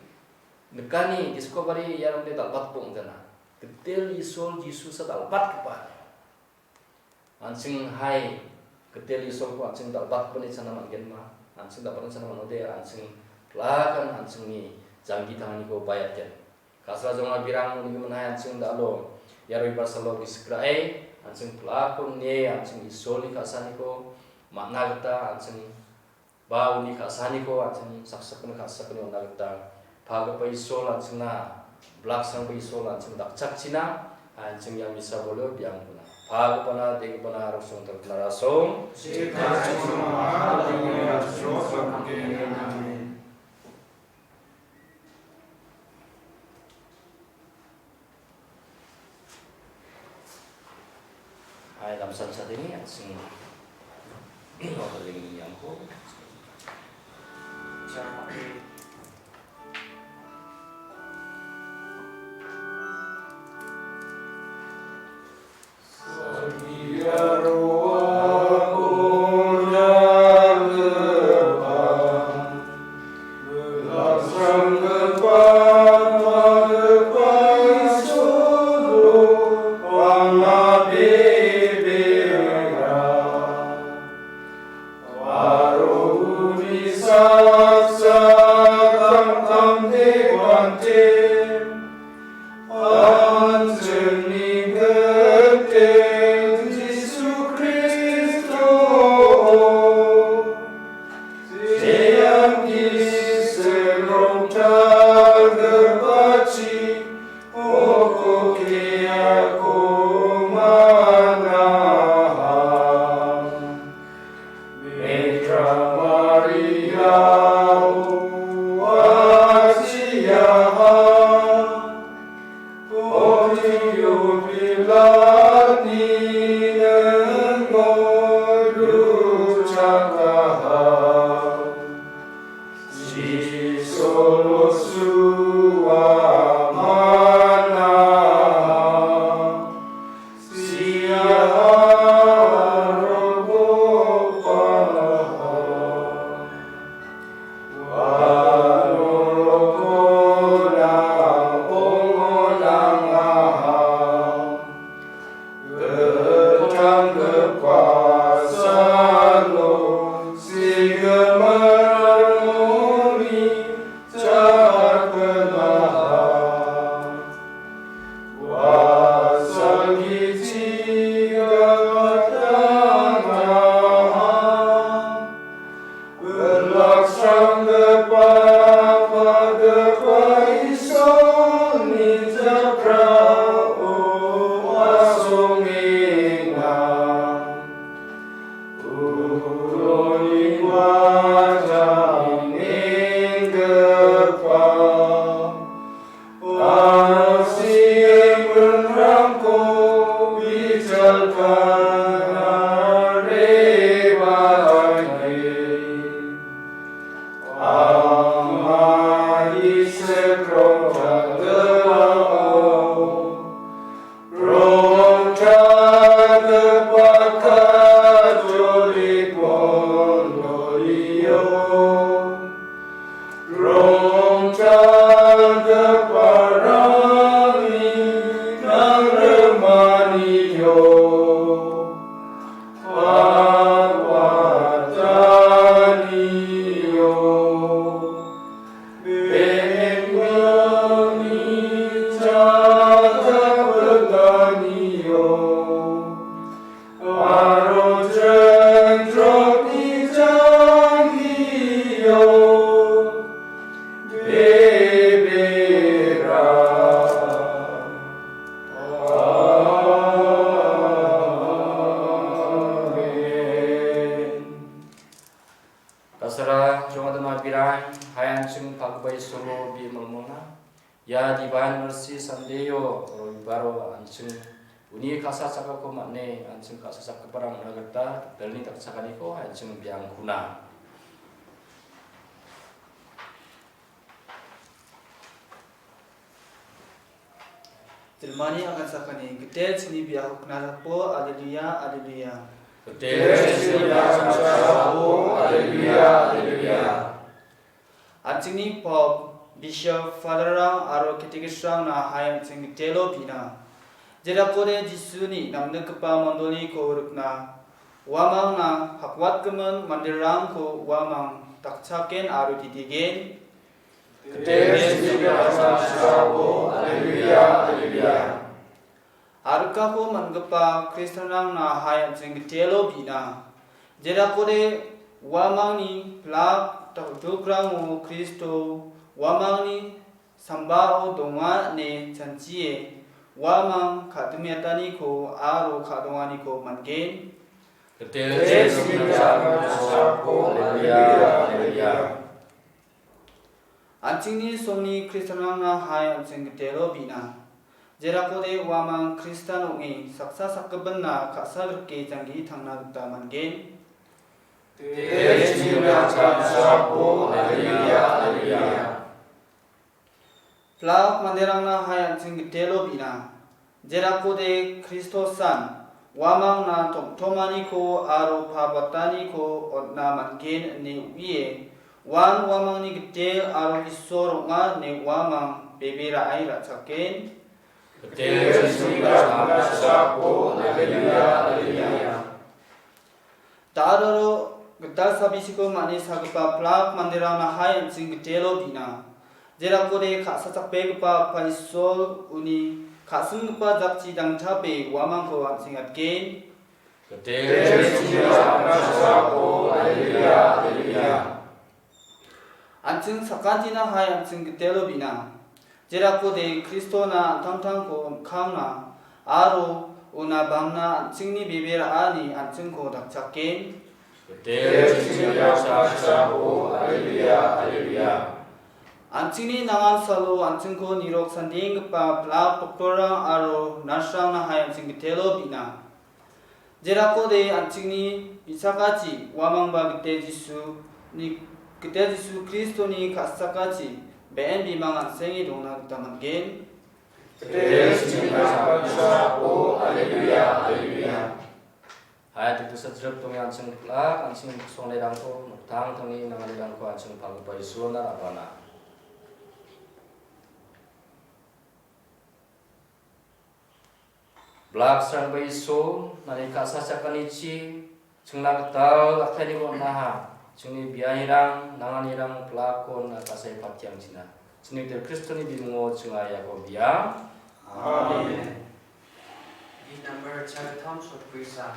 nikani discovery iarangde dal·batgipa ong·jana. Gitel Isol Jisusa dal·batgipa. An·ching hai Gitel Isolko an·ching dal·batpani chana man·genma, an·ching dal·batpani chana man·ode, an·ching plakan an·chingni janggi tanganiko baiatgen. Kasra jonga birang unigimin hai an·ching dalo, ia roibar salo gisik ra·e, an·ching plakon nie, an·ching Isolni ka·saniko man·na gita, an·ching ba uni ka·saniko an·ching saksakgni ka·sakgni on·na gita pagipa Isol an·chingna blaksrangba Isol an·ching dakchakchina an·ching ia misa bolio biang guna. Pagipana, degipana, aro songtalgipana rasong. Hai, lamsan sadini, an·ching, otaling yang ko. Aguatanio, benengani chakapatanio, aro jendrokni jangkio, bebera. Amen. Kasara, jongada mabirang, hai an·ching pagipa Isolo bi malmona. Ia Divine Mercy Sunday-o, Robibaro an·ching uni ka·sa chakako man·e, an·ching ka·sa chakgiparang ong·na gita, Bibelni dakchakaniko an·ching biang kuna. Dilmani aganchakani, Gitel chingni biako knatapbo, Alleluia, Alleluia. Gitel chingni biako knatapbo, Alleluia, Alleluia. An·chingni Pope, Bishop, Father-rang aro Catechist-rangna hai an·ching Gitelo bi·na. Jerakode Jisuni namnikgipa mandoliko rikna, uamangna hakwatgimin manderangko uamang dakchaken aro didegen. Gitelo bi·na. Alleluia, Alleluia. Arikako man·gipa Kristianrangna hai an·ching Gitelo bi·na. Jerakode uamangni pilak dal·dukrango Kristo uamangni sambao donga ine chanchie uamang ka·dimiataniko aro ka·donganiko man·gen. Gitelo bi·na. Alleluia, Alleluia. An·chingni songni Kristianrangna hai an·ching Gitelo bi·na. Jerakode uamang Kristian ong·e saksa sakgipinna ka·sa grike janggi tangna gita man·gen. Gitelo bi·na. Alleluia, Alleluia. Pilak manderangna hai an·ching Gitelo bi·na. Jerakode Kristosan uamangna tom·tomaniko aro pabataniko on·na man·gen ine uie, uan uamangni Gitel aro Isol ong·a ine uamang bebe ra·e ra·chaken. Gitelo bi·na. Alleluia, Alleluia. Da·aro gital sabisiko man·e sagipa pilak manderangna hai an·ching Gitelo bi·na. Jerakode ka·sa chakbegipa Apa Isol uni ka·singipa jakchi dangtape uamangko an·ching atgen. Gitelo bi·na. Alleluia, Alleluia. An·ching sakantina hai an·ching Gitelo bi·na. Jerakode Kristona an·tangtangko mikkangna aro una bamna an·chingni bebe ra·ani an·chingko dakchaken. Gitelo bi·na. Alleluia, Alleluia. An·chingni nangan salo an·chingko nirok sandenggipa pilak doktorrang aro nurse-rangna hai an·ching Gitelo bi·na. Jerakode an·chingni bi·sakachi uamangba Gite Jisuni, Gite Jisu Kristoni ka·sakachi be·en bimang an·senge dongna gita man·gen. Gitelo bi·na. Alleluia, Alleluia. Hai, dikdusa jrip donge an·ching rik·lak, an·ching songnirangko, noktangtangni nanganirangko an·ching palgipa Isolna rabana. Blak srangba Isol, nani ka·sa chakanichi, chingna gital daktainiko on·aha. Chingni bianirang, nanganirang, blakon akasai patiangchina. Chingni Gittel Kristoni bimungo chinga iako biang. Amen. Hymn number charitam sotbrisa.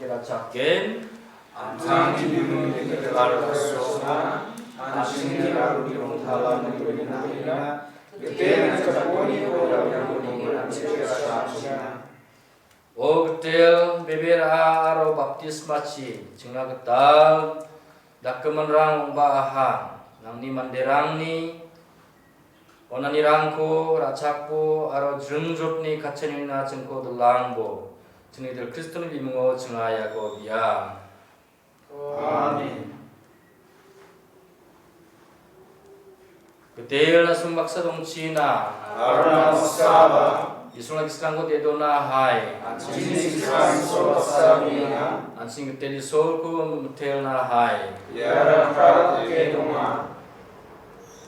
Rachaken. An·tangni bimungni gital rasrosna, an·chingni raruni rongtalaniko nina, gite nachakoniko rabianiko nina, an·chingni rasrosna. O gitel, bebe ra·a aro baptismachi chingna gital dakgiminrang ong·baaha, nangni manderangni onanirangko ra·chakbo aro jringjotni katchanina chingko dilangbo. Chingni gitel Kristoni bimungo chinga iako bia. Amen. Gitel na·song baksa dongchina. Aro na·songaba. Isolna gisrangko dedona hai. An·chingni gisrang Isol baksa dongenga. An·ching gitel Isolko mitelna hai. Iara kra dake donga.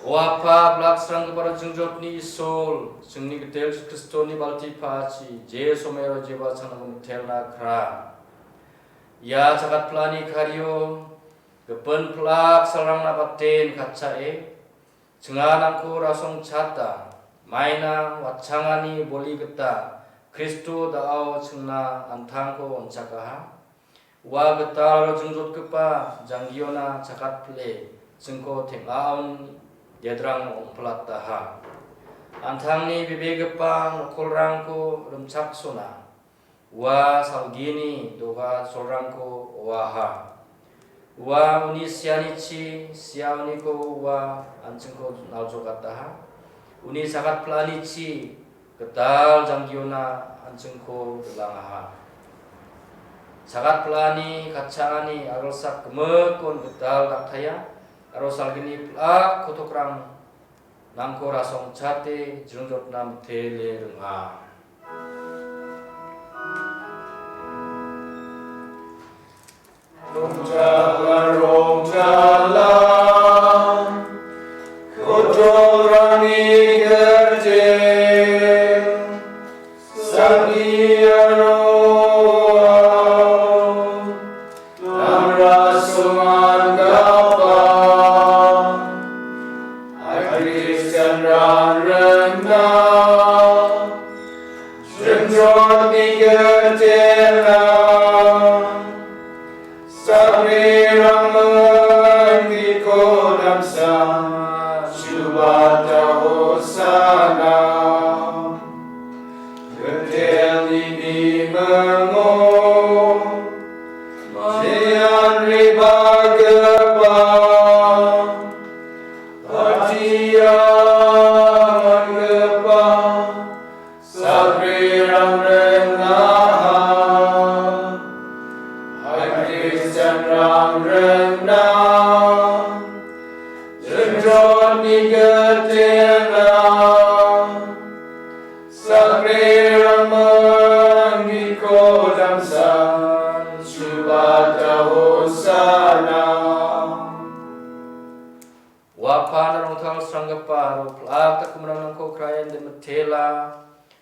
O Apa, blak sranggipara jingjotni Isol, chingni gitel Kristoni baltipachi, je somaio jeba changnako mitelna kra. Ia chakat pla·ani kario, gipin pla·ak salrangna baten katchae, chinganangko rasongchata, maina watchangani boli gita, Kristo da·ao chingna an·tangko on·chakaha. Ua gital aro jingjotgipa janggiona chakat pile, chingko teng·aon dedrang ong·pilataha. An·tangni bebegipa nokolrangko rimchaksona. Ua salgini doga cholrangko oaha. Ua uni sianichi siaoniko ua an·chingko naljokataha. Uni chakat pla·anichi gital janggiona an·chingko dilangaha. Chakat pla·ani katchaani agilsak gimikon gital daktaia aro salgini pla·ak kotokrang nangko rasongchate jringjotna mitele ringa. Rongtala, rongtala, kotokrangni gerjep, salgi aro Namra sumanggipa, ai Kristianrang rengna, jringjotni gitela, sakrirang mengiko damsa, Jubata Hosana. Gitelni bimungo, jean ribagipa, patia man·gipa, sakrirang rengnaha, ai Kristianrang rengna, jringjotni gitela, sakrirang mengiko damsa, Jubata Hosana. Ua Apa, na rongtal sranggipa aro pla·ak dakgiminrangko krae inde mitela,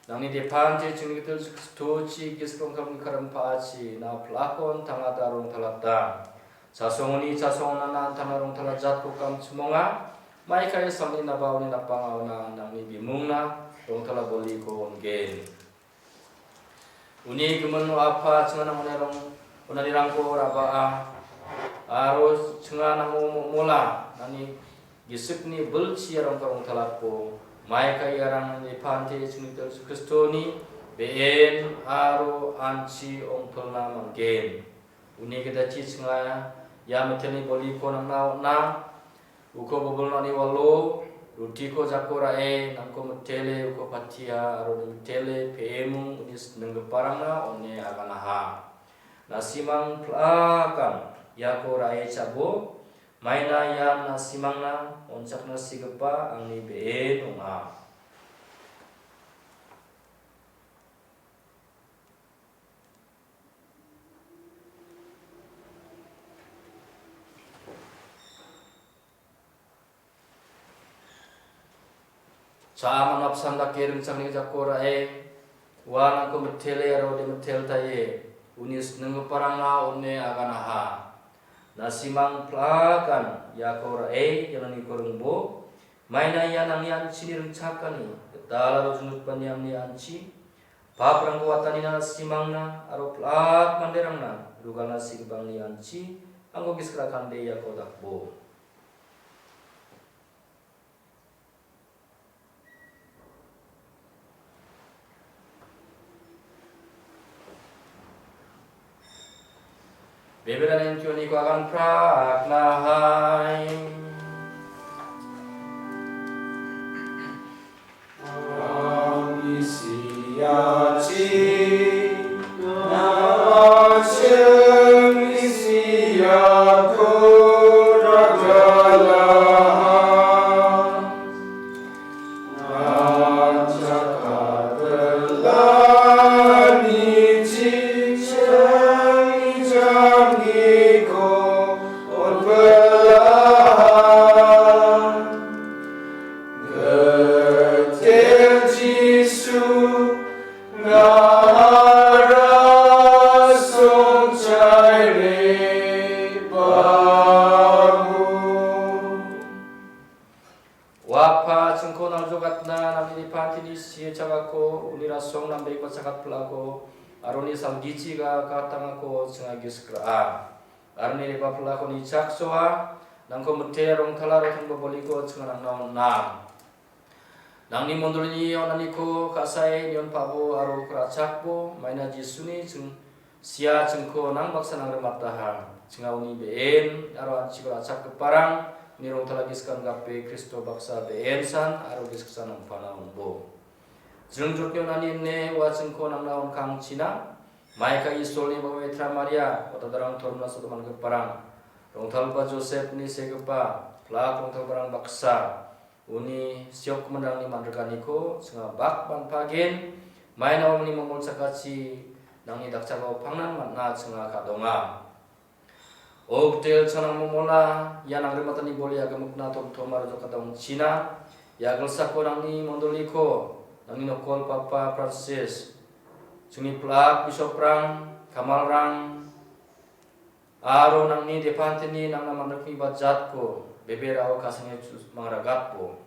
nangni depante chingni gitel Jisu Kristochi gisik rongtalni karimpachi na pla·akon tangata rongtalata. Chasongoni chasongnana an·tangna rongtala jatko kamchimonga. Maikai salni nabaoni napangaona nangni bimungna rongtala boliko on·gen. Uni gimin, o Apa, chinganang onarong-, onanirangko ra·baa, aro chinganango mo-, mola nangni gisikni bilchi arongka rongtalako. Maikai iarang nangni pante chingni gitel Jisu Kristoni be·en aro an·chi ong·pilna man·gen. Uni gidachi chinga ia mitelni boliko nangna on·a. Uko bobilnani walo rutiko jako ra·e nangko mitele uko patia aro mitele pe·emung uni sininggiparangna on·e aganaha. Na·simang pla·akan iako ra·e cha·bo. Maina ian na·simangna on·chakna sigipa angni be·en ong·a. Cha·a man·apsan dake ringchakni jako ra·e, uanangko mitele aro de mitel taie, uni sininggiparangna on·e aganaha. Na·simang pla·akan iako ra·e, iananiko ringbo. Maina ian angni an·chini ringchakani, gital aro junjukbani angni an·chi. Paprangko watanina na·simangna aro pla·ak manderangna Rugalna sigipangni anchi, angko gisik rakande iako dakbo. Bebera nengkio niko akan prak nahai. Ua Apa, chingko nangjogatna nangni pantini sie chagako, uni rasong nambegipa chakat pilako, aro uni salgichiga katangako chinga gisik ra·a. Aro uni re·bapilako nichaksoa, nangko mite rongtala rotongba boliko chinga nangna on·a. Nangni mondolini on·aniko ka·sae nion pabo aro ra·chakbo, maina Jisuni ching-, sia chingko nang baksa nangrimataha. Chinga uni be·en aro an·chiko ra·chakgiparang, uni rongtala gisik angape Kristo baksa be·en san aro gisik san nangpana on·bo. Jringjrotni on·ani ine ua chingko nangna on·kangchina. Maika Isolni mame Bikram Maria, watadarang tormna sodomangiparang, rongtalgipa Josepni segipa, pilak rongtalgiparang baksa, uni siokgiminrangni man·riganiko chinga bak banpagen, maina uni mongmol chakachi nangni dakchakao pangnan man·a chinga ka·donga. O Gitel, chinga nang momola, ia nangrimatani boli agimikna tomtom aro jokatna ong·china. Ia gilsako nangni mondoliko, nangni nokol Papa Francis, chingni pilak bisoprang, kamalrang, aro nangni depanteni nangna man·rikniba jatko beberao ka·sange mangragatbo.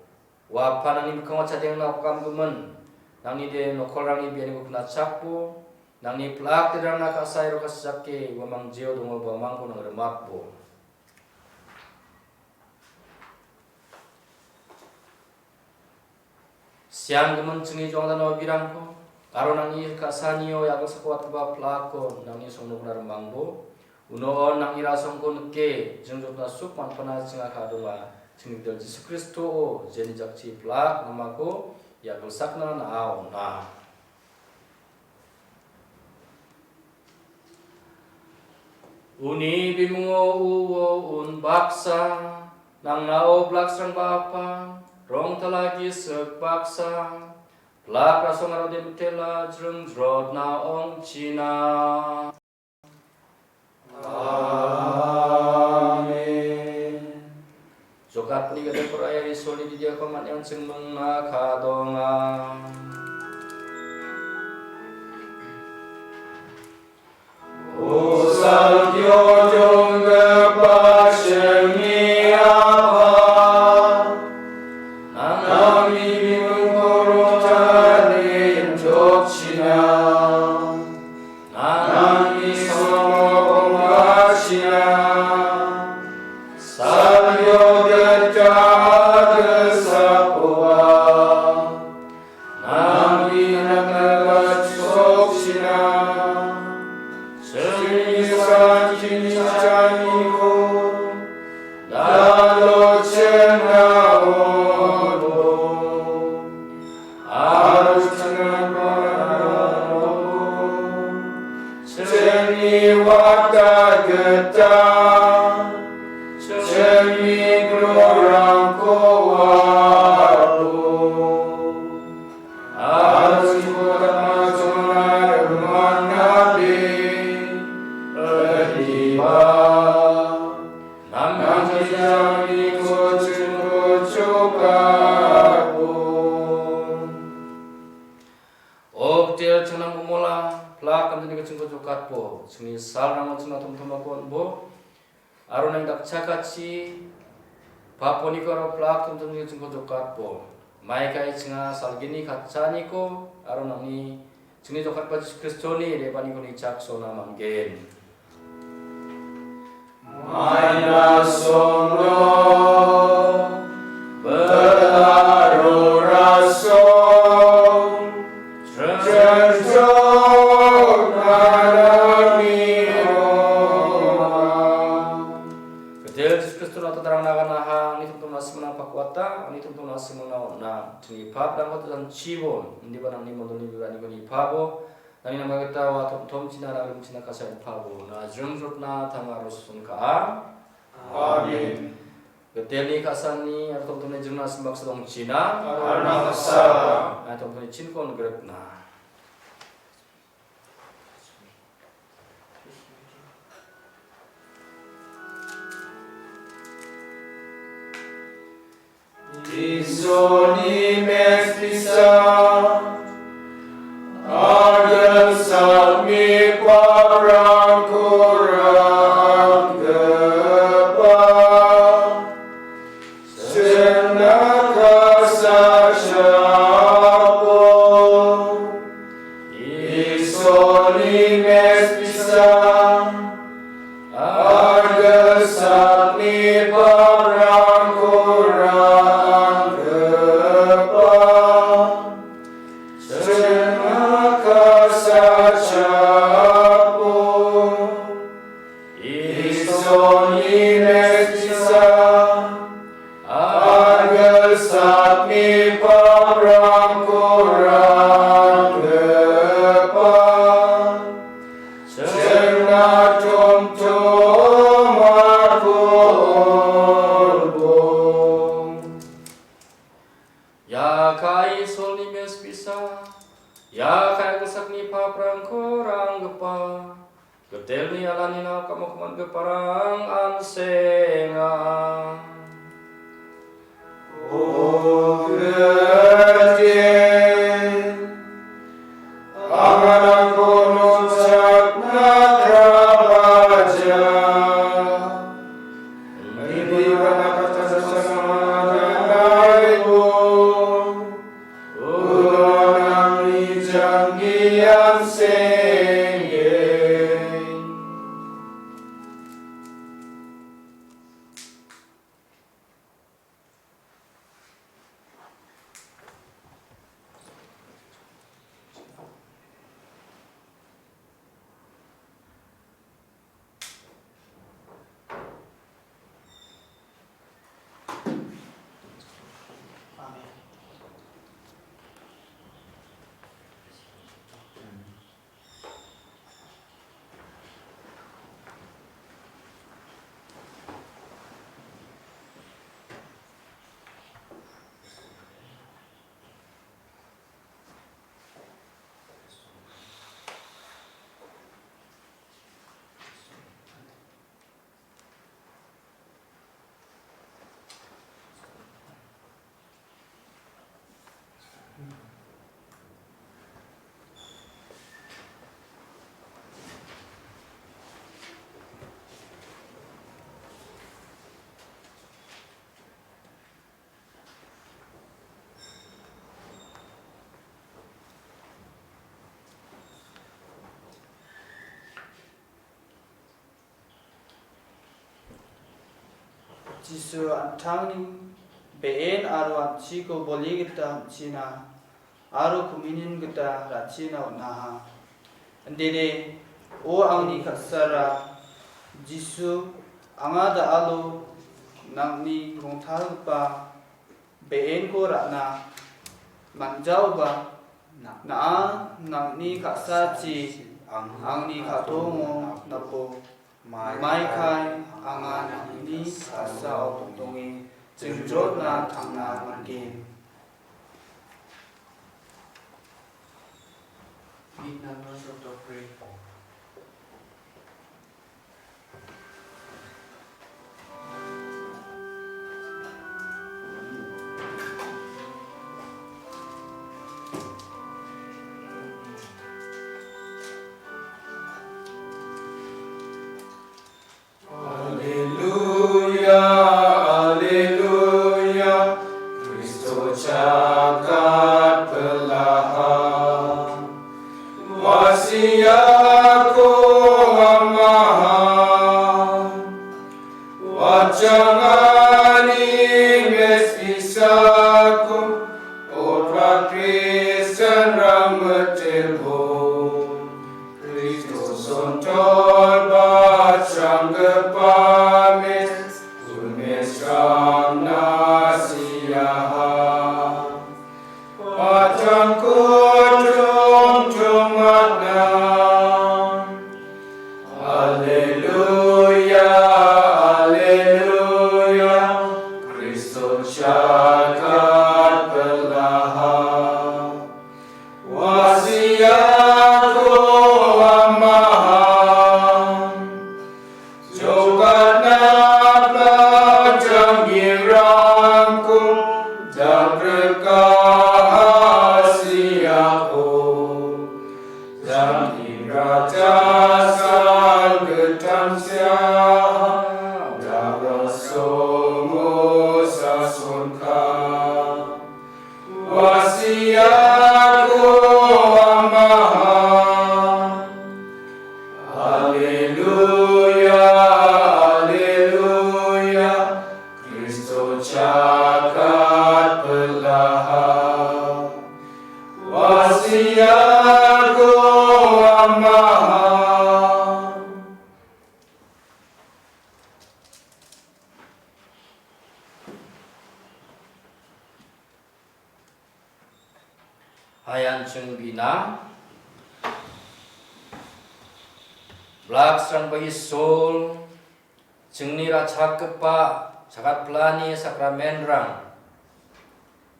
Ua Apa, nangni mikkango chadengna okamgimin, nangni de nokolrangni bianiko knachakbo, nangni pilak derangna ka·sae rokasijake uamang jeo dongoba uamangko nangrimatbo. Sianggimin chingni jongdana obirangko, aro nangni ka·sanio ia gilsako watgipa pilakko nangni songnokna rimangbo, uno on nangni rasongko nike, jringjrotna suk manpana chinga ka·donga. Chingni Gitel Jisu Kristo-o, jeni jakchi pilak namako ia gilsakna na·a on·a. Uni bimungo uo un baksa, nangna oblak srangba apa, rongtala gisik baksa, pilak rasong aro de mitela jringjrotna ong·china. Amen. Jokatni gadekor ayar Isolni didiako man·e on·chingmingna ka·donga. O salgio donggipa Shemni Apa, nangni bimingko rongtale jokchina. Nangni songko ong·achina, salgio gita a·gilsakoba, nangni nangna chiokchina, chingni sanchini chaniko, dalo chenga olo. Aro chingni wata gita, chingni grorangko wapo. Aro chingni wata majona manabe, adiba. Nangni janganiko chingko jokatbo. O Gitel, chingna momola, pilak kamjaniko chingko jokatbo. Chingni salrango chingna tomtomako on·bo. Aro nang dakchakachi, paponiko aro pilak tomtomniko chingko jokatbo. Maikai chinga salgini katchaniko, aro nangni chingni jokatba Jisu Kristoni rebaniko nichaksona manggen. Sarangrang naganaha, angni tongtongna a·singna pakwata, angni tongtongna a·singna on·a. Chingni paprangko tujan chibon, indiba nangni mondolni bibaniko nipabo, nangni nama gita ua tomtomchina rangrimchina kasai pabo, na jringjrotna tangaro susonka. Amen. Gitelni ka·sani aro tomtomni jringna a·sing baksa dongchina. Aro nangsa. Na tomtomni chinkon grepna. Isoni mespisa, agasami paprangko ranggipa, Senaka sachapo, Isoni mespisa, agasami paprangko ranggipa, Senaka sachapo, Isoni mespisa, agasami paprangko ranggipa, chingna tomtomako olbo. Ia ka·e Isolni mespisa, ia ka·e agasakni paprangko ranggipa, Gitelni alani nao ka·mokmangiparang an·senga. O Gitel, anganangko nochakna krabaja. Mingguana katasasangan anaibo. Ulo nangni janggian sengge. Jisu an·tangni be·en aro an·chiko boli gita on·china aro komunion gita ra·china on·aha. Indide, o angni ka·sara, Jisu, anga da·alo nangni rongtalgipa be·enko ra·na man·jaoba, na·a nangni ka·sachi angni ka·tongo napo. Maikai anga nangni ka·sao donge jringjrotna tangna man·gen. Meet numbers of the prayer. Alleluia, alleluia, Kristo cakat pelahar. Wasiako amaha, wacangani mespisako, ora Kristen rang metebo. Kristus ontol bachanggipa mes, ulmes Haleluya, haleluya, Kristus jagat belahan. Wasiatku amahan, jogatna pajangirangku, dabreka hasiaku. Jangin raja salgetan sia, dawa songo sasonka. Wasiatku amahan. Haleluya, haleluya, Kristus jagat belahan. Wasiatku amahan. Hayan ching bina. Blaksrangba Isol, chingni rachakgipa jagat pelani sakramenrang,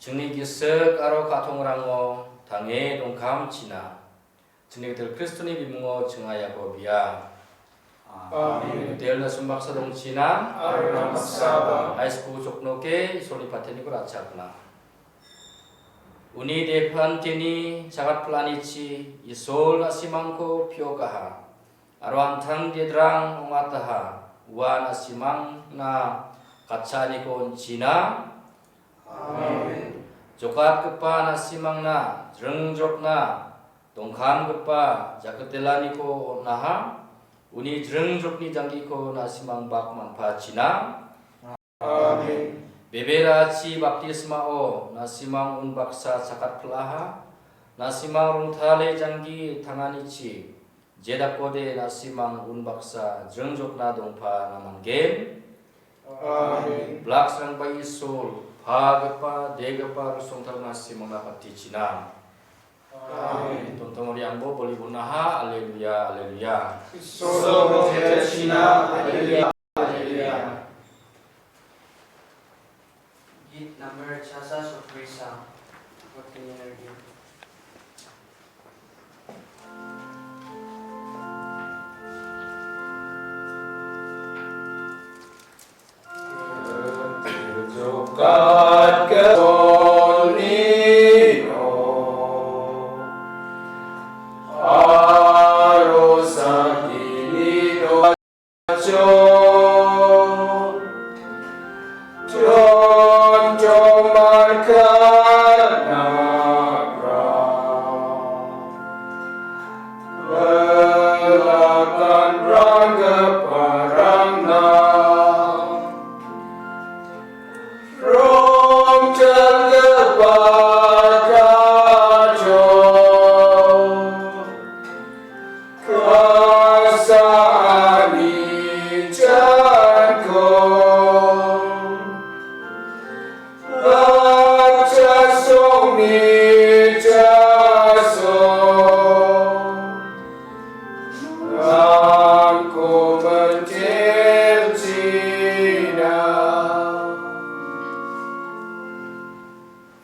chingni gisik aro ka·tongrango tange dongkamchina. Chingni gital Kristoni bimungo chinga iako bia. Amen. Gitalna sumbaksa dongchina. Aro nang baksaba. High school choknoke Isolni pateniko rachakna. Uni depanteni jagat pelanichi Isol na·simangko piokaha. Aro an·tangtedrang ong·ataha. Ua na·simangna katchaniko on·china. Amen. Jokatgipa na·simangna jringjrokna dongkamgipa jakatelaniko on·aha. Uni jringjrokni janggiko na·simang bak manpachina. Amen. Beberachi baptismao na·simang unbaksa chakat pil·aha. Na·simang rongtale janggi tanganichi jedakode na·simang unbaksa jringjrokna dongpa namanggen. Amen. Blaksrangba Isol, pagipa, degipa rosongtalna simangna patichina. Amen. Tontongori angbo boli bonaha, aleluya, aleluya. Isol, aleluya, aleluya. Git number chasa soprisa.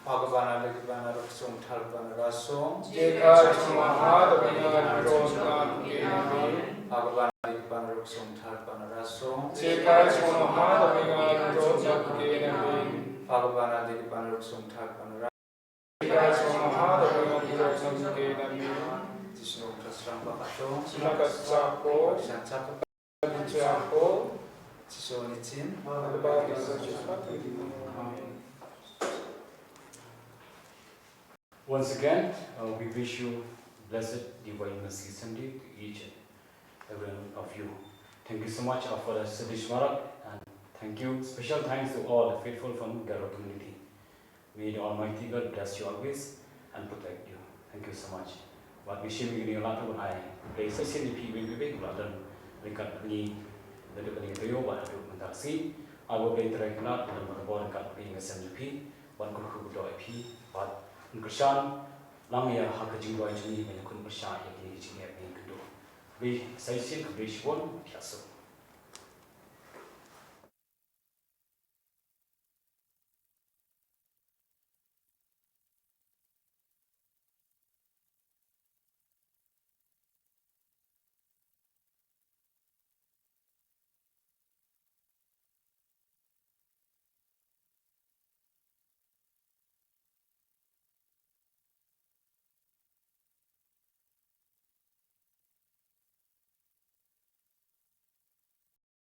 Bhagavan, Bhagavan, Roksong, Thalban, Rasong. Jeka, Jeka, Maha, Bhagavan, Roksong, Thalban, Amen. Bhagavan, Bhagavan, Roksong, Thalban, Rasong. Jeka, Jeka, Maha, Bhagavan, Roksong, Thalban, Amen. Bhagavan, Bhagavan, Roksong, Thalban, Rasong. Jeka, Jeka, Maha, Bhagavan, Roksong, Thalban, Amen. Jisung, Kasrang, Bakatong. Sila, Kasako. Baksan, Cakap. Once again, uh, we wish you blessed Divine Mercy Sunday to each and every one of you. Thank you so much, uh, for the Sadish Marak, and thank you, special thanks to all the faithful from Garo community. May the Almighty God bless you always and protect you. Thank you so much. Wat misi migini latu ai play session di pi win bebe latu ringkat ni latu kani toyo wat latu mentasi. Abo play try kena dan merbo ringkat pi ngasem di pi wat kurku do ai pi wat ngkersan lang ya ha kajing do ai juni mena kun persa ya kini kajing ya kini kendo. Saisien kbresibon piaso.